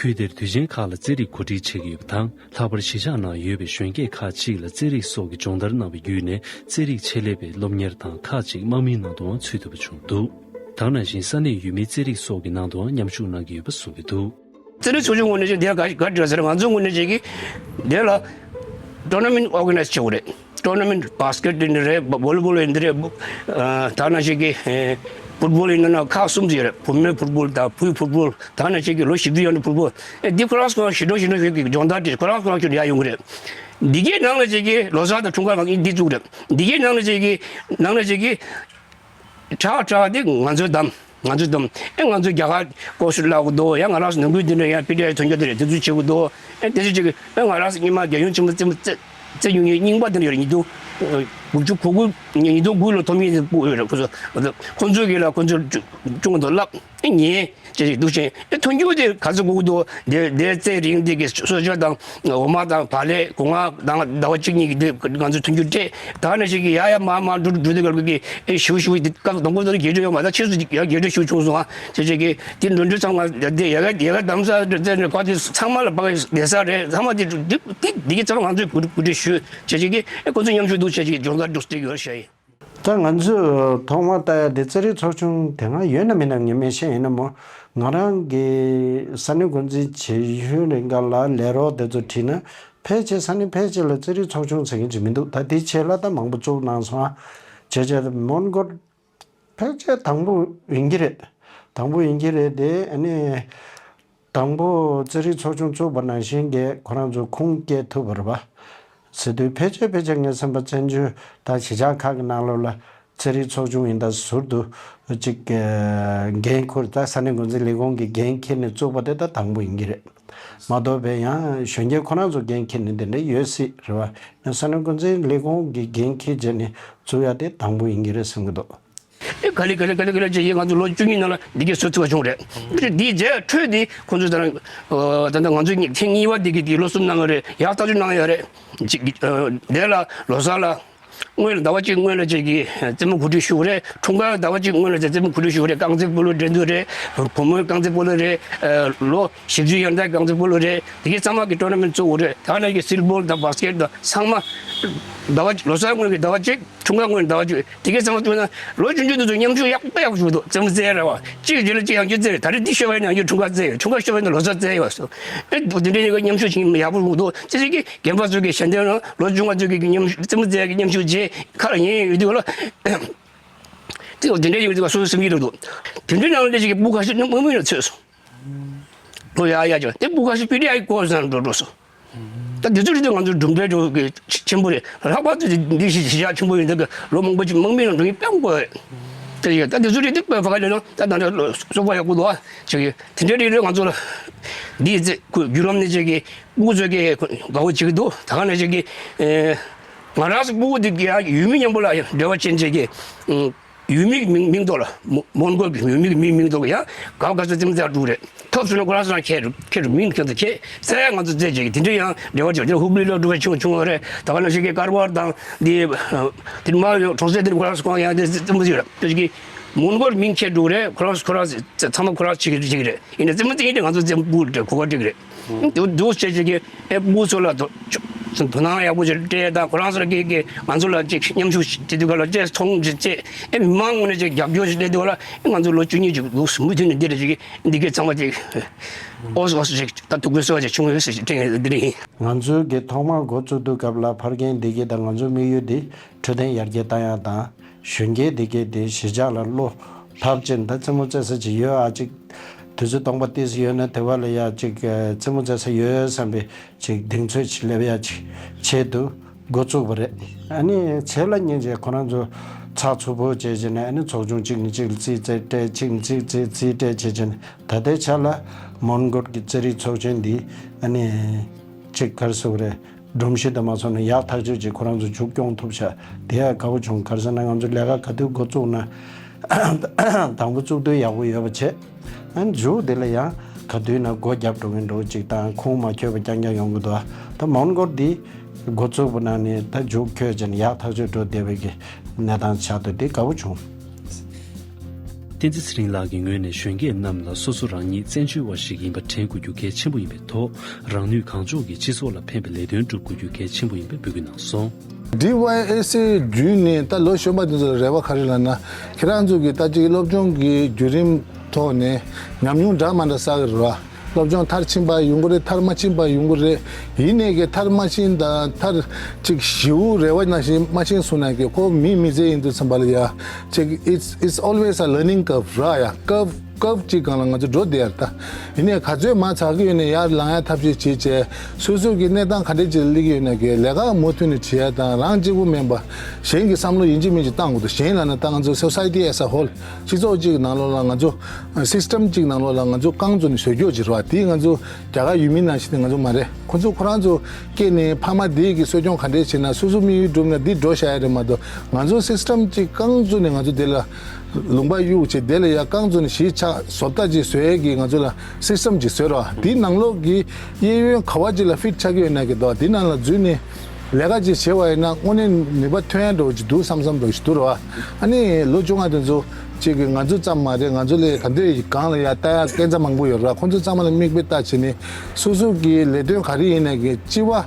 ཁུལ་དེར་དུས་ཆེན་ཁག་ལ་རྩེད་རིགས་གོ་སྒྲིག་བྱེད་ཀྱི་ཡོད་པ་དང་། ལྷག་པར་གཞིས་ཆགས་ནང་ཡོད་པའི་གཞོན་སྐྱེས་ཁག་ཅིག་ལ་རྩེད་རིགས་སོགས་ཀྱི་སྦྱོང་བརྡར་གནང་བ་བརྒྱུད་ནས་རྩེད་རིགས་ཆེད་ལས་པའི་སློབ་གཉེར་དང་ཁག་ཅིག་དམག་མིའི་ནང་དུའང་ཚུད་ཐུབ་པ་བྱུང་འདུག་དེ་ནང་བཞིན་ས་གནས་ཡུལ་མིའི་རྩེད་རིགས་སོགས་ཀྱི་ནང་དུའང་མཉམ་ཞུགས་གནང་གི་ཡོད་པ་གསུངས་ཀྱི་འདུག་རྩེད་རིགས་ཚོགས་ཆུང་ངོས་ནས་ཀྱང་དེ་ག་ག་འདྲ་ཟེར། ང་ཚོའི་ངོས་ནས་ཀྱང་དེ་ལ་ཊོར་ནར་མེན་ཊི་ཨོར་ག་ནའི་ཛི་བྱེད་དགོས་རེད། ཊོར་ནར་མེན་ཊི་བྷ་སི་ཀེ་ཊི་ཡིན་ནི་རེད། བྷོ་ལི་བྷོལ་ཡིན་ནི་རེད། ཨ་ད་ནང་བཞིན་གྱི་ཨེ་ཕུཊ་བྷོལ་ཡིན་ན་ཁག་གསུམ་ཙམ་ཡོད་རེད། བུ་མོའི་ཕུཊ་བྷོལ་དང་བུའི་ཕུཊ་བྷོལ། ད་ནང་བཞིན་གྱི་ལོ་བཞི་བཅུ་ཡན་དུ་ཕུཊ་བྷོལ། ཨེ་འདི་ཁོ་རང་ཁོ་རང་ཞིབ་ཕྲ་ཞིབ་ཕྲ་ཞིག་གི་སྦྱོང་བརྡར་དེ་ཁོ་རང་ཁོ་རང་ཁྱོན་ནས་ཡར་ཡོང་གི་རེད། འདི་གའི་ནང་ལ་བྱེད་ཀྱི་ལོ་གསར་དང་འཁྲུངས་སྐར་ལ་འདི་བཙུགས་རེད། འདི་གའི་ནང་ལ་བྱེད་ཀྱི་ནང་ལ་བྱེད་ཀྱི་དྲག་དྲག་འདི་ང་ཚོའི་གཏམ། ང་ཚོའི་གཏམ། ཨེ་ང་ཚོའི་རྒྱ་གར་སྐོར་ཞིག་བསླབ་དགོས་འདུག་ཡང་ང་རང་ཚོ་ནང་ཁུལ་འདི་འདྲ་ཡང་པི་ཊི་ཨའི་དོན་གཅོད་འདི་རེད། འདི་ཚོ་བྱེད་དགོས་འདུག་ཨེ་དེ་ཚོ་བྱེད་ཀྱི་ཨེ་ང་རང་ཚོ་སྔོན་མ་རྒྱལ་ཡུམ་ཆེན་མོ་རྩེད་མོ་རྩེ་རྩེ་མྱོང་མཁན་རྙིང་པ་འདི་འདྲ་ཡོད་རེད། ཉིས་སྟོང་དགུ་བཅུ་གོ་དགུ་ཉིས་སྟོང་དགུ་ལོ་ཐོན་མཁན་དེ་ཕྲུ་གུ་ཡོད་རེད། ཁོ་ཚོ་ཁོ་ཚོས་གི་ལ་ཁོ་ཚོ་ཅུང་ཅུང་དུ་བསླབ་ཨེ་ཉན། ཅེས་ཞིག་འདུག་ཅིང་ཨེ་མཐུན་འགྱུར་དེ་ག་ཚོད་དགོས་ཀྱི་འདུག་དེ་དེ་རྩེད་རིགས་འདི་གི་གསོལ་ཇ་དང་འོ་མ་དང་བག་ལེབ་སྒོ་ང་དང་ཟླ་བ་གཅིག་གཉིས་ཀྱི་དེ་ང་ཚོས་མཐུན་འགྱུར་སྤྲད། ད་ནང་བཞིན་གྱི་ཡ་ཡ་མ་མ་འགྲོ་འགྲོ་དེ་ག་གི་ཨེ་ཞུ་ཞུ་དེ་སྐབས་དང་པོ་དེ་རྒྱས་སྤྲོས་ཡོད་མ་རེད། ད་ཕྱིས་སུ་ཡ་རྒྱས་སྤྲོས་ཞུ་བྱུང་སོང་ཨ། ཅེས་ཞིག་གི་དེ་འགྲོ་འགྲོ་ཚང་མ་དེ་ཡ་ག་ཡ་ག་གདམ་ས་རྩེད་ནས་ག་དེ་ཚང་མ་ལ་ཕ་གི་བསྡད་ས་རེད། ཚང་མ་དེ་དེ་དེ་གི་ཚང་མ་ང་ཚོས་གོ་སྒྲིག་གོ་སྒྲིག་ཞུ་ཅེས་ཞིག་གི་ཨེ་ཁོ་ཚོ་མཉམ་ཞུགས་འདུག་ཅེས་ཞིག་གི་སྦྱོང་བརྡར་འདུག་སྟེ་ཡོད་ཤག་ཡིན། ད་ང་ཚོས་ཐོག་མར་ལྟ་ཡ་དེ་རྩེད་རིགས་ཚོགས་ཆུང་དེ་སྔ་ཡོད་ན་མེད་ན་ངས་མི་ཤེས། ཡིན་ན་མོ་ང་རང་གི་ས་གནས་འགོ་འཛིན་བྱེད་ཡུན་རིང་ག་ལ་ལས་རོགས་དེ་ཚོ་དྲིས་ན་ཕལ་ཆེར་ས་གནས་ཕལ་ཆེར་ལ་རྩེད་རིགས་ཚོགས་ཆུང་ཟེར་མཁན་ཅིག་མི་འདུག་ད་དེ་ཆེད་ལ་ད་མང་པོ་བཙུགས་གནང་སོང་ཨ། བྱས་བྱས་མོན་གྷོ་ཕལ་ཆེར་དང་པོ་ཡིན་གྱི་རེད། དང་པོ་ཡིན་གྱི་རེད་དེ་ཨ་ནི། དང་པོ་རྩེད་རིགས་ཚོགས་ཆུང་བཙུགས་པ་ནང་བཞིན་གྱི་ཁོ་རང་ཚོ་ཁུངས་སྐྱེལ་ཐུབ་པ་རེད་པ། ཟེར་དུས་ཕལ་ཆེར་ཕལ་ཆེར་ངའི་སེམས་པ་བཙན་བྱོལ་དང་གཞིས་ཆགས་ཁག་གི་ནང་ལོགས་ལ་རྩེད་རིགས་ཚོགས་ཆུང་ཡིན་ད་ཟུར་དུ་ཅིག་འགན་ཁུར་ད་ས་གནས་འགོ་འཛིན་ལས་ཁུངས་ཀྱི་འགན་འཁྱེར་ནས་བཙུགས་པ་དེ་ད་དང་པོ་ཡིན་གྱི་རེད། མ་གཏོགས་པའི་ཡང་གཞོན་སྐྱེས་ཁོ་རང་ཚོ་འགན་འཁྱེར་ནས་དེ་འདྲ་ཡོད་སྲིད་རེད་པ། ས་གནས་འགོ་འཛིན་ལས་ཁུངས་ཀྱི་འགན་འཁྱེར་བྱས་ནས་བཙུགས་ཡ་དེ་དང་པོ་ཡིན་གྱི་རེད་བསམ་གྱི་འདུག་ཨེ་ག་ལེ་ག་ལེ་ག་ལེ་ག་ལེ་ཅེས་ཡིན། ང་ཚོ་ལོ་བཅུ་གཉིས་ནང་ལ་འདི་གའི་བཟོ་ཐུབ་པ་བྱུང་རེད། འདི་འདིའི་རྗེས་འཕྲོས་འདི་ཁོང་ཚོས་ད་རང་ད་ལྟ་ང་ཚོའི་ཐེངས་གཉིས་པ་འདི་གི་འདི་ལོ་གསུམ་གནང་གི་རེད། ཡག་ཐག་ཆོད་གནང་ཡོད་རེད། ཅིག་དེ་ལ་ལོ་གསར་ལ་སྔོན་ལ་ཟླ་བ་གཅིག་སྔོན་ལ་ཅིག་གི་རྩེད་མོ་གོ་སྒྲིག་ཞུ་གི་རེད། འཁྲུངས་སྐར་ཟླ་བ་གཅིག་སྔོན་ལ་རྩེད་མོ་གོ་སྒྲིག་ཞུ་གི་རེད། རྐང་རྩེད་སྤོ་ལོ་འགྲན་བསྡུར་རེད། བུ་མོའི་རྐང་རྩེད་སྤོ་ལོ་རེད། ལོ་བཞི་བཅུ་ཡར་འདས་རྐང་རྩེད་སྤོ་ལོ་རེད། དེ་གའི་ཚང་མ་གི་ཊོར་ན་མེན་ཊི་བཙུགས་ཡོད་རེད། ད་ནང་གི་སིལ་བོལ་དང་བྷ་སི་ཀེཊ་དང་ཚང་མ་ཟླ་བ་ལོ་གསར་སྔོན་གྱི་ཟླ་བ་གཅིག་འཁྲུངས་སྐར་སྔོན་ཟླ་བ་གཅིག་དེ་གའི་ཚང་མ་བཙུགས་ན་ལོ་ཆུང་ཆུང་དེ་ཚོ་མཉམ་ཞུགས་ཡག་པོ་ཡག་པོ་བྱུང་འདུག་རྩེད་མོ་རྩེ་ཡ་རེད་བ། གཅིག་རྗེས་ལ་གཅིག་ཡང་བསྐྱར་རྩེ་རེད། ད་རེས་འདི་ཤོར་བ་ཡིན་ན་ཡང་འཁྲུངས་སྐར་རྩེ་ཡོད། འཁྲུངས་སྐར་ཤོར་བ་ཡིན་ན་ལོ་གསར་རྩེ་ཡོད་སོ། ཨེ་འདི་འདྲའི་ཡོད་མཉམ་ཞུགས་བྱེད་ཡག་པོ་བྱུང་འདུག་ཅི་ཞིག་གི་རྒན་པ་ཚོ་གི་ཞལ་འདེབས་ནང་ལོ་ཆུང་བ་ཚོ་གི་མཉམ་ཞུགས་རྩེད་མོ་རྩེ་ཡ་གི་མཉམ་ཞུགས་རྗེས་ཁ་ལ་ཡིན་ཡོད་དུས་ལ། དེ་འདྲ་ཡོད་དུས་སོ་སོའི་སེམས་ཀྱི་རེད་འདུག་དེ་འདྲའི་ནང་ལ་ཅིག་གི་སྤུ་ཁ་ཤས་དམག་མི་ལ་ཚོས་སོང་། ལོ་ཡ་ཡ་ཅིག་དེ་སྤུ་ཁ་ཤས་པི་ཊི་ཨའི་སྐོར་ཟེར་ན་འགྲོ་འགྲོ་སོང་། ད་དེ་ཚོ་རེད་དེ་ང་ཚོ་གྲུབ་འབྲས་འགྲོ་གི་ཆེན་པོ་རེད། ལྷག་པར་དུ་འདི་ཞིག་གཞིས་ཆགས་ཆེན་པོ་ཡིན་ད་གི་ལོ་མང་པོ་ཅིག་དམག་མི་ནང་འགྲོ་ཡིན་དཔེ་མང་པོ་རེད། དེ་ཡོད། ད་དེ་ཚོ་རེད། དེ་ཕ་ག་ལས་ན་ད་ད་ད་སོག་པ་ཡག་པོ་འདུག་ཨ། ཅིག་དེ་འདྲའི་རིགས་རེད། ང་ཚོ་ལ་འདི་ཚེ་ཁོ་བརྒྱུད་རིམ་ནས་ཅིག་གི་སྤུ་གུ་ཚོ་གི་དགའ་བོ་བྱེད་ཀྱི་འདུག། ད་ག་ནང་བཞིན་གྱི་ཨེ་ང་རང་ཚོ་སྤུ་གུ་འདི་གི་ཡང་ཡུལ་མི་མཉམ་པོ་ལ་ཡང་འབྲེལ་བ་ཅན་ཅིག་གི་ཨུམ། ཡུལ་མིའི་མིང་མིང་ཐོག་ལ་མོ་མོན་གྷོལ་གྱི་ཡུལ་མིའི་མིང་མིང་ཐོག་ལ་ཡང་ག་བ་ག་ཚོད་རྩེད་མོ་རྩེ་འགྲོ་གི་རེད། ཐོབ་སོང་ན་ཁོ་རང་ཚོ་རང་ཁྱེད་རུ་ཁྱེད་རུ་མིང་ཁྱེད་ཚོ་ཁྱེད་རྩེ་ཡ་ང་ཚོ་རྩེ་བྱེད་ཀྱི། དེ་འདྲ་ཡང་འབྲེལ་བ་བྱེད་ཀྱི། ཧུག་ལི་ལ་འགྲོ་བའི་ཆུང་ཆུང་བ་རེད། ད་ག་ནང་བཞིན་གྱི་དཀར་བར་དང་འདི་དེ་མ་ཡོད་གྲོང་གསེབ་དེ་ཁོ་རང་ཚོ་ཁོང་ཡང་དེ་རྩེད་མོ་རྩེ་རེད། དེ་གི་མོན་གྷོལ་མིང་ཁྱེད་འགྲོ་གི་རེད། ཁོ་རང་ཁོ་རང་ཚང་མ་ཁོ་རང་བྱེད་ཀྱི་བྱེད་ཀྱི་རེད། ཡིན་ནའི་རྩེད་མོ་རྩེ་ཡིན་དེ་ང་ཚོ་རྩེད་མོ་རེད། གོ་བ་འགྲིག་གི་རེད། དེ་འདུག་བྱས་བྱས་ཀྱི་ཨེ་སྤུ་གུ་ཚོ་ལ་དོ་དོ་སྣང་ཡག་པོ་ཅིག་སྤྲད་དང་། ཁོ་རང་ཚོ་ལ་གི་གི་ང་ཚོ་ལ་ཅིག་མཉམ་ཞུགས་ཅིག་དེ་དུས་ག་ལ་ཅིག་མཐོང་ཅིག་ཅིག་ཨེ་མི་མང་ངོས་ནས་ཅིག་རྒྱབ་སྐྱོར་ཅིག་སྤྲད་དུས་ག་ལ་ཨེ་ང་ཚོ་ལོ་བཅུ་གཉིས་ཅིག་ལོ་གསུམ་པོ་དུས་ནས་འདི་རེད། ཅིག་འདི་གའི་ཚང་མ་ཅིག་ཨོ་སོ་ཨོ་སོ་ཅིག་ད་ཐུགས་ཁུར་གསོ་བ་ཅིག་བྱུང་ཡོད་ཟེར་ཅིག་དྲན་ཡོད། འདི་རེད། ང་ཚོའི་གི་ཐོག་མར་འགོ་བཙུགས་དུས་སྐབས་ལ་ཕ་རྒན་འདི་གའི་དང་ང་ཚོའི་དམིགས་ཡུལ་འདི་འཕྲོད་བསྟེན་ཡར་རྒྱས་བཏང་ཡག་དང་། གཞོན་སྐྱེས་འདི་གའི་དེ་གཞིས་ཆགས་ལ་བློ་སླབ་ཅིག་ད་རྩེད་མོ་རྩེ་ས་ཅིག་ཡོད་ཨ། ཅིག་དུས་ཚོད་སྟོང་པ་ཏོག་ཙམ་ཡོད་ན་དེ་བ་ལ་ཡ་ཅིག་རྩེད་མོ་རྩེ་ས་ཡོད་བསམ་པའི་ཅིག་གདེང་ཚོད་ཅིག་སླེབས་ཡ་ཅིག་ཆེད་དུ་འགོ་བཙུགས་པ་རེད། ཨ་ནི་ཚེ་ལ་ཉིན་བྱས་ཁོ་རང་ཚོ་ཚགས་ཚུད་པོ་བྱས་བྱས་ནས་ཨ་ནི་ཚོགས་ཆུང་གཅིག་ནས་གཅིག་ལ་རྩིས་རྩིས་སྤྲད། གཅིག་ནས་གཅིག་རྩིས་རྩིས་སྤྲད་བྱས་བྱས་ནས་ད་ལྟའི་ཆ་ལ་མོན་གྷོ་གི་རྩེད་རིགས་ཚོགས་ཆེན་འདི་ཨ་ནི་ཅིག་ག་རེ་ཟེར་དགོས་རེད། སྒྲོམ་གཞི་དུ་མ་སོང་ན་ཡག་ཐག་ཆོད་ཅིག་ཁོ་རང་ཚོ་མཇུག་སྐྱོང་ཐུབ་ཤག་དེ་ཡང་དགའ་པོ་བྱུང་། ག་རེ་ཟེར་ན་ང་ཚོ་ལས་ཀ་ག་དུས་འགོ་བཙུགས་ན་དང་པོ་བཙུགས་དུས་ཡག་པོ་ཡོད་པ་བྱས། ཨ་མཇུག་དེ་ལ་ཡང་ག་དུས་ན་སྒོ་བརྒྱབ་འགྲོ་གི་འགྲོ་ཅིག་དང་ཁུངས་མ་འཁྱོལ་བ་རྐྱང་རྐྱང་ཡོང་གི་འདུག་ད་མོན་གྷོ་འདི་འགོ་བཙུགས་པ་ན་ནི་ད་མཇུག་འཁྱོལ་བྱས་ནས་ཡག་ཐག་ཆོད་འགྲོ་བསྡད་པའི་གི་གནས་སྟངས་ཆགས་འདུག་དེ་དགའ་པོ་བྱུང་། བསྟན་འཛིན་ཚེ་རིང་ལགས་ཀྱི་ངོས་ནས་གཞོན་སྐྱེས་རྣམས་ལ་སོ་སོ་རང་ཉིད་བཙན་བྱོལ་བ་ཞིག་ཡིན་པ་དྲན་དགོས་རྒྱུ་གལ་ཆེན་པོ་ཡིན་པའི་ཐོག་རང་ནུས་གང་ལྕོགས་ཀྱིས་སྤྱི་ཚོགས་ལ་ཕན་པའི་ལས་དོན་སྒྲུབ་དགོས་རྒྱུ་གལ་ཆེན་པོ་ཡིན་པའི་འབོད་སྐུལ་གནང་སོང་། ཌི་ཝའི་ཨེ་སི་བརྒྱུད་ནས་ད་ལོ་གཞོན་པ་དེ་ཚོ་ལ་རེ་བ་ག་རེ་ལབ་ན། ཁྱེད་རང་ཚོ་གི་ད་ཅིག་སློབ་སྦྱོང་གི་བརྒྱུད་རིམ་ཐོག་ནས་ཉམས་མྱོང་འདྲ་མ་འདྲ་བསགས་ཀྱི་རེད་བ། སློབ་སྦྱོང་མཐར་ཕྱིན་པ་ཡོང་གི་རེད། མཐར་མ་ཕྱིན་པ་ཡོང་གི་རེད། ཡིན་ནའི་གི་མཐར་མ་ཕྱིན་དང་མཐར་ཅིག་ཞེ་པོ་རེ་བ་ནང་བཞིན་མ་ཕྱིན་སོང་ན་གི་ཁོ་མིའི་མི་ཚེ་ཡིན་དུས་ཙམ་པ་ལ་ཡ་ཅིག it's it's always a learning curve ར་ཡ། ཀརབ་ཀརབ་ཅིག་སྒང་ལ་ང་ཚོ་འགྲོ་བསྡད་ཡ་རེད་ད། ཡིན་ནའི་ག་ཚོད་མ་ཚར་གི་ཡོད་ནའི་ཡར་ལངས་ཡ་ཐབས་ཤེས་བྱེད་བྱས་སོ་སོ་གི་གནས་སྟངས་ག་འདྲ་ཅིག་ལ་སླེབས་ཀྱི་ཡོད་ན་གི་ལས་ཀ་མུ་མཐུད་ནས་བྱེད་ཡ་དང་། རང་གཅིག་པུ་མིན་པ་གཞན་གྱི་བསམ་བློ་ཡིན་གཅིག་མིན་གཅིག་བཏང་དགོས་འདུག་གཞན་ལབ་ན་ད་ང་ཚོ་society as a whole སྤྱི་ཚོགས་གཅིག་ནང་ལོགས་ལ་ང་ཚོ་སིས་ཊམ་གཅིག་ནང་ལོགས་ལ་ང་ཚོ་རྐང་བཙུགས་ནས་བཟོ་རྒྱུ་ཅིག་རེད་བ། དེ་ང་ཚོ་རྒྱ་གར་ཡུལ་མི་ནང་བཞིན་ང་ཚོ་མ་རེད། ཁོ་ཚོ་ཁོ་རང་ཚོ་སྐྱེས་ནས་ཕ་མ་དེ་གི་གསོ་སྐྱོང་ག་འདྲས་བྱས་ན་སོ་སོ་དམིགས་ཡུལ་འགྲུབ་ན་འདི་འགྲོ་བཞག་ཡ་རེད་མ་གཏོགས། ང་ཚོ་སིས་ཊམ་གཅིག་རྐང་བཙུགས་ནས་ང་ཚོ་དེ་ལ་ལུང་པ་གཡུག་བྱས་དེ་ལ་ཡ་རྐང་བཙུགས་ནས་གཞིས་ཆགས་བཟོ་ལྟ་ཅིག་བཟོ་ཡས་ཀྱི་ང་ཚོ་ལ་སིས་ཊམ་ཅིག་བཟོས་རོགས། དེའི་ནང་ལོགས་ཀྱི་གཡས་གཡོན་ག་བ་ཅིག་ལ་ཕིཊ་ཆགས་ཀྱི་ཡོད་ན་གི་འདུག་དེའི་ནང་ལ་འཛུལ་ནས་ལས་ཀ་ཅིག་བྱས་པ་ཡིན་ན་དངོས་གནས་ནུས་པ་ཐོན་ཡ་འདྲ་བོ་ཅིག་འདུག་བསམ་བསམ་འདྲ་བོ་ཞིག་འདུག་རོ། ཨ་ནི་ལོ་བཅོ་ལྔ་དེ་ཚོ་གཅིག་གི་ང་ཚོ་ཙམ་མ་རེད། ང་ཚོ་ལས་ད་འདོད་ཡི་སྒང་ལ་ཡ་ལྟ་ཡ་སྐས་འཛེག་མང་པོ་ཡོད་ར། ཁོང་ཚོ་ཚང་མ་ལ་མིག་དཔེ་ལྟ་བྱས་ནས་སོ་སོ་གི་ལས་དོན་ག་རེ་ཡིན་ན་གི་སྤྱི་བ་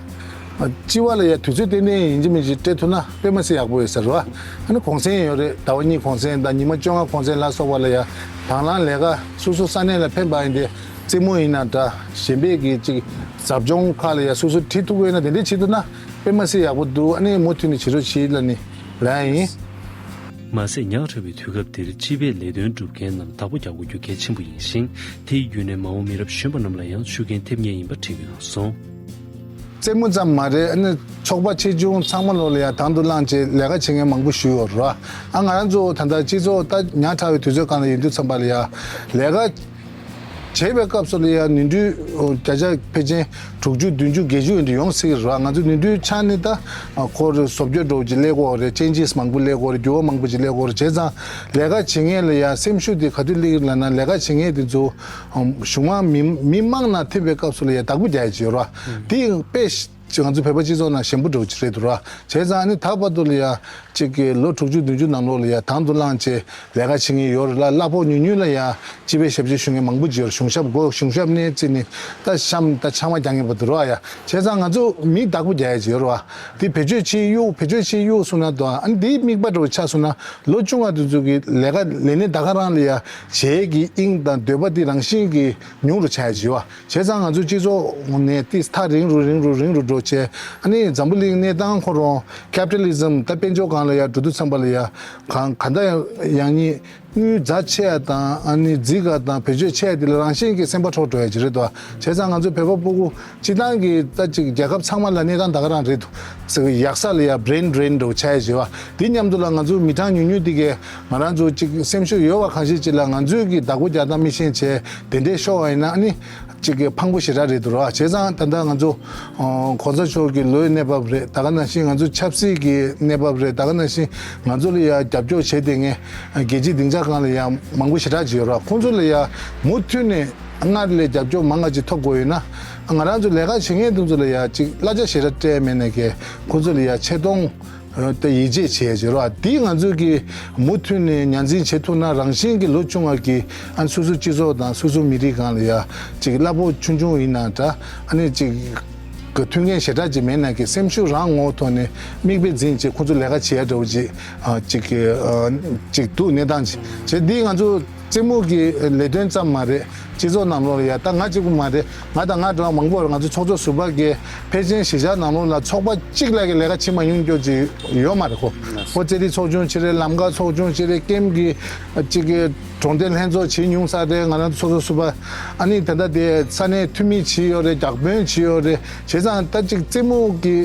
སྤྱི་བ་ལ་ཡ་དུས་ཚོད་ཏན་ཏན་ཡིན་གཅིག་མིན་གཅིག་སྤྲད་ཐུབ་ན་དཔེ་མ་སྲིད་ཡག་པོ་ཡོད་ས་རེད་བ། ཨ་ནི་གུང་སེང་ཡོད་རེད། ཟླ་བ་གཉིས་གུང་སེང་དང་ཉི་མ་བཅོ་ལྔ་གུང་སེང་ལ་སོགས་པ་ལ་ཡ་དང་བླངས་ལས་ཀ་སོ་སོ་ས་གནས་ལ་ཕན་པ་ཡིན་ཏེ་རྩེད་མོ་ཡིན་ན་འདྲ་གཞན་པའི་གི་ཅིག་ཟབ་སྦྱོང་ཁག་ལ་ཡ་སོ་སོ་ཁྲིད་ཐུབ་ཀྱི་ཡོད་ན་དེ་འདྲས་བྱེད་ཐུབ་ན་དཔེ་མ་སྲིད་ཡག་པོ་འདུག་ཨ་ནི་མུ་མཐུད་ནས་བྱེད་རོགས་བྱེད་ལབ་ནི་ལབ་ཡ་ཡིན། མ་ཟད་ཉག་ཕྲ་བའི་དུས་སྐབས་འདིར་སྤྱི་པའི་ལས་དོན་སྒྲུབ་མཁན་རྣམས་བདག་པོ་རྒྱག་དགོས་རྒྱུ་གལ་ཆེན་པོ་ཡིན་ཞིང་། དེའི་བརྒྱུད་ནས་མ་འོངས་མི་རབས་གཞོན་པ་རྣམས་ལ་ཡང་ཤུགས་རྐྱེན་ཐེབས་ངེས་ཡིན་པ་བྲིས་ཡོད་གསུངས། རྩེད་མོ་ཙམ་མ་རེད། ཨ་ནི་ཚོགས་པ་ཆེ་ཆུང་ཚང་མ་ལོག་ལ་ཡང་དང་དུ་བླངས་བྱས་ལས་ཀ་བྱེད་མཁན་མང་པོ་ཞིག་ཡོད་རེད་བ། ཨ་ང་རང་ཚོ་ད་ལྟ་སྤྱི་ཚོགས་ད་ཉག་ཕྲ་བའི་དུས་ཚོད་སྒང་ལ་ཡིན་དུས་ཙམ་པ་ལ་ཡང་ལས་ཀ་བྱེད་པའི་སྐབས་སུ་ལ་ཡང་ནུས་མཐུ་བརྒྱ་ཆ་ཕལ་ཆེར་དྲུག་ཅུ་བདུན་ཅུ་བརྒྱད་ཅུ་ཡིན་དུ་ཡོང་སྲིད་ཀྱི་རེད་བ། ང་ཚོ་ནུས་མཐུ་ཆག་ནི་ད་ཁོར་བཟོ་བཅོས་འདྲ་བོ་ཅིག་སླེབས་དགོས་རེད། ཅེན་ཇེས་མང་པོ་སླེབས་དགོས་རེད། འགྱུར་བ་མང་པོ་ཅིག་སླེབས་དགོས་རེད། བྱས་ཙང་ལས་ཀ་བྱེད་མཁན་ལ་ཡང་སེམས་ཤུགས་དེ་ག་དུས་སླེབས་ཀྱི་ལབ་ན་ལས་ཀ་བྱེད་མཁན་དེ་ཚོ་གཞུང་མང་མི་མི་མང་ནང་ཐིམ་པའི་སྐབས་སུ་ལ་ཡང་བདག་པོ་རྒྱག་ཡ་ཅིག་ཡོད་རེད་བ། དེ་དཔེ་ཅིག་ང་ཚོ་བོད་པ་སྤྱི་ཚོགས་ནང་ཞན་པོ་འདྲ་བོ་ཅིག་རེད་འདུག་ར། བྱས་ཙང་ཨ་ནི་ད་བར་དུ་ལ་ཡ་གཅིག་གི་ལོ་དྲུག་ཅུ་བདུན་ཅུ་ནང་ལོགས་ལ་ཡ་དང་དུ་བླངས་བྱས་ལས་ཀ་བྱེད་མཁན་ཡོད་རེད་ལ། གླ་ཕོགས་ཉུང་ཉུང་ལ་ཡ་སྤྱི་པའི་ཞབས་ཕྱི་ཞུ་མཁན་མང་པོ་ཅིག་ཡོད་རེད། གཞུང་ཞབས་སྒོ་གཞུང་ཞབས་ནས་བརྩིས་ནས་ད་གཤམ་ད་ཆང་མ་རྒྱག་མཁན་བར་དུ་རེད་བ་ཡ། བྱས་ཙང་ང་ཚོ་མི་བདག་པོ་རྒྱག་ཡ་ཅིག་ཡོད་རེད་བ། དེ་བེད་སྤྱོད་བྱེད་གཡུག་བེད་སྤྱོད་བྱེད་གཡུག་སོང་ན་དང་ཨ་ནི་དེའི་དམིགས་པ་འདྲ་བོ་ཆགས་སོང་ན་ལོ་བཅོ་ལྔ་དེ་ཚོ་གི་ལས་ཀ་ལས་གནས་ད་ག་རང་ལ་ཡ་བྱེད་ཀྱི་དབྱིངས་དང་འདོད་པ་དེ་རང་བཞིན་གྱིས་ཉུང་རུ་ཆག་ཡ་ཅིག་ཡོད་བ། བྱས་ཙང་ང་ཚོ་སྤྱི་ཚོགས་ནས་ཏིས་ཐག་རིང་རུ་རིང་རུ་རིང་རུ་འགྲོ། བྱས། ཨ་ནི་འཛམ་བུ་གླིང་གནས་སྟངས་ཁོ་རང་ཀེ་པི་ཊ་ལི་ཛམ་ད་དཔལ་འབྱོར་སྒང་ལ་ཡ་འགྲོ་དུས་ཙམ་པ་ལ་ཡ་གང་གང་ལྟར་ཡང་སྙིང་དངུལ་རྫ་ཆེ་ཡ་དང་ཨ་ནི་རྫིག་ག་དང་བེད་སྤྱོད་ཆེ་ཡ་དེ་ལ་རང་བཞིན་གྱིས་སེམས་པ་འཕྲོག་འགྲོ་ཡ་ཅིག་རེད་དོ། བྱས་ཙང་ང་ཚོ་བོད་པ་ཕྲུ་གུ་སྤྱི་བཏང་གི་ད་ཅིག་རྒྱལ་ཁབ་ཚང་མ་ལ་གནས་སྟངས་ད་ག་རང་རེད་འདུག་ཟེར་གི་ཡག་ས་ལ་ཡ་བྷི་རེན་ཌི་རེན་འགྲོ་ཆ་ཡ་ཅིག་བ། དེ་མཉམ་དུ་ལ་ང་ཚོ་མི་གྲངས་ཉུང་ཉུང་དེ་གས་ང་རང་ཚོ་ཅིག་སེམས་ཤུགས་ཡོད་པ་གང་ཞིག་ཅིག་ལ་ང་ཚོས་ཀྱི་བདག་པོ་རྒྱག་སྟངས་མི་ཤེས་བྱས་དེ་འདྲས་ཤོར་བ་ཡིན་ན་ཨ་ནི། གཅིག་གི་ཕངས་པོ་ཞེ་དྲག་རེད་འདུག་ར། བྱས་ཙང་ད་ལྟ་ང་ཚོ་ཨ་གོང་ས་མཆོག་གི་ལོའི་གནས་བབ་རེད། ད་ག་ནང་བཞིན་ང་ཚོ་ཆབ་སྲིད་ཀྱི་གནས་བབ་རེད། ད་ག་ནང་བཞིན་ང་ཚོ་ལ་ཡ་རྒྱབ་སྐྱོར་བྱས་བསྡད་མཁན་རྒྱལ་སྤྱིའི་སྡིངས་ཆ་སྒང་ལ་ཡ་མང་པོ་ཞེ་དྲག་ཅིག་ཡོད་ར། ཁོང་ཚོ་ལ་ཡ་མུ་མཐུད་ནས་སྔར་ལས་རྒྱབ་སྐྱོར་མང་བ་ཅིག་ཐོབ་དགོས་ཡོད་ན་ང་རང་ཚོ་ལས་ཀ་བྱེད་མཁན་དེ་ཚོ་ལ་ཡ་ཅིག་གླ་ཆ་ཞེ་དྲག་སྤྲད་མེད་ནས་ཀྱི་ཁོང་ཚོ་ལ་ཡ་ཆེ་མཐོང་། ད་ཡིད་ཆེས་བྱས་བྱས་རོགས། དེ་ང་ཚོས་ཀྱི་མུ་མཐུད་ནས་ཉར་འཛིན་བྱེད་ཐུབ་ན་རང་བཞིན་གྱི་ལོ་ཆུང་བ་གི་ཨ་ནི་སོ་སོ་སྤྱི་ཚོགས་དང་སོ་སོ་མི་རིགས་སྒང་ལ་ཡ་ཅིག་གླ་ཕོགས་ཆུང་ཆུང་ཡིན་ན་འདྲ་ཨ་ནི་ཅིག་གི་མཐུན་རྐྱེན་ཞེ་དྲག་ཅིག་མེད་ན་གི་སེམས་ཤུགས་རང་ངོ་ཐོག་ནས་མིག་དཔེ་འཛིན་བྱས་ཁོ་ཚོ་ལས་ཀ་བྱེད་ཡ་འདྲ་བོ་ཅིག་ཨ་ཅིག་གི་ཨ་ཅིག་འདུག་གནས་སྟངས་ཅིག་བྱས་འདི་ང་ཚོ། རྩེད་མོ་གི་ལས་དོན་ཙམ་མ་རེད། སྤྱི་ཚོགས་ནང་ལོགས་ལ་ཡ་ད་ང་གཅིག་པུ་མ་རེད། ང་དང་ང་འདྲ་བ་མང་པོ་རེད། ང་ཚོ་ཚོགས་གཙོ་ཟུར་པ་གི་ཕལ་ཆེར་གཞིས་ཆགས་ནང་ལོགས་ལ་ཚོགས་པ་གཅིག་ལ་གི་ལས་ཀ་བྱེད་མ་མྱོང་རྒྱུ་ཅིག་ཡོད་མ་རེད་ཁོ། ཁོ་རྩེད་རིགས་ཚོགས་ཆུང་བྱེད་རེད། ལམ་ཁ་ཚོགས་ཆུང་བྱེད་རེད། ཀེམ་གི་གཅིག་གི་གྲོང་སྡེ་ལྷན་ཚོགས་བྱེད་མྱོང་ས་རེད། ང་རང་ཚོ་ཚོགས་གཙོ་ཟུར་པ་ཨ་ནི་ད་ལྟ་དེ་ས་གནས་འཐུས་མི་བྱེད་ཡོད་རེད། བདག་དཔོན་བྱེད་ཡོད་རེད། བྱས་ཙང་ད་ཅིག་རྩེད་མོ་གི་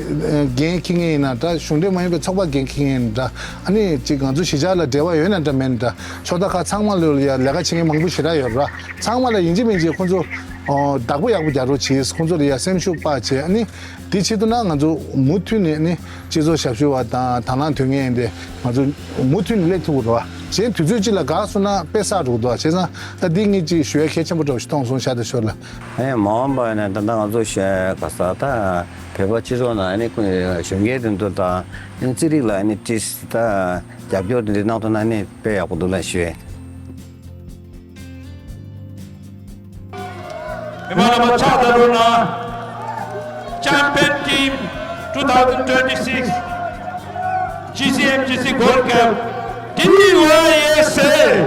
འགན་འཁྱེར་མཁན་ཡིན་ན་འདྲ། གཞུང་འབྲེལ་མ་ཡིན་པའི་ཚོགས་པ་འགན་འཁྱེར་མཁན་ཡིན་ན་འདྲ། ཨ་ནི་ཅིག་ང་ཚོ་གཞིས་ཆགས་ལ་འབྲེལ་བ་ཡོད་ན་འདྲ་མེད་ན་འདྲ། ཕྱོགས་མཐའ་ཁག་ཚང་མ་ལོ་ལ་ཡ་ལས་ཀ་བྱེད་མཁན་མང་པོ་ཞེ་དྲག་ཡོད་ར། ཚང་མ་ལ་ཡིན་གཅིག་མིན་གཅིག་ཁོང་ཚོ་བདག་པོ་ཡག་པོ་རྒྱག་རོགས་བྱེད། ཁོང་ཚོ་ལ་ཡ་སེམས་ཤུགས་སྤར་བྱས། ཨ་ནི་དེ་བྱེད་ཐུབ་ན་ང་ཚོ་མུ་མཐུད་ནས་ཨ་ནི་སྤྱི་ཚོགས་ཞབས་ཞུ་བ་དང་དང་བླངས་དོན་གཉེར་དེ་ང་ཚོ་མུ་མཐུད་ནས་སླེབས་ཐུབ་ཀྱི་རེད་བ། གཞན་དུས་ཚོད་གཅིག་ལ་འགག་སོང་ན་དཔེ་བསགས་འགྲོ་གི་འདུག་བ། བྱས་ཙང་ད་འདི་ངས་ཅིག་ཞུ་ཡ་གལ་ཆེན་པོ་འདྲ་བོ་ཞིག་མཐོང་སོང་། ཤ་སྟག་ཤོར་ལ། ཨེ་མ་འོངས་པ་ཡིན་ན་ད་ལྟ་ང་ཚོ་ཤ་ག་ས་ད་བོད་པ་སྤྱི་ཚོགས་ནང་ཨ་ནི་གཞོན་སྐྱེས་དེ་ཚོ་དང་ཨ་ནི་རྩེད་རིགས་ལ་ཨ་ནི་ཏིས་ད་རྒྱབ་སྐྱོར་དེ་འདྲ་གནང་ཐུབ་ན་ཨ་ནི་དཔེ་ཡག་པོ་འདུག་ལ་ཞུ། མི་མང་རྣམ་པ་ཕྱག་བརྡབ་རོགས་གནང་། Champion Team two thousand twenty-six G C M G C Gold Cup T Y S A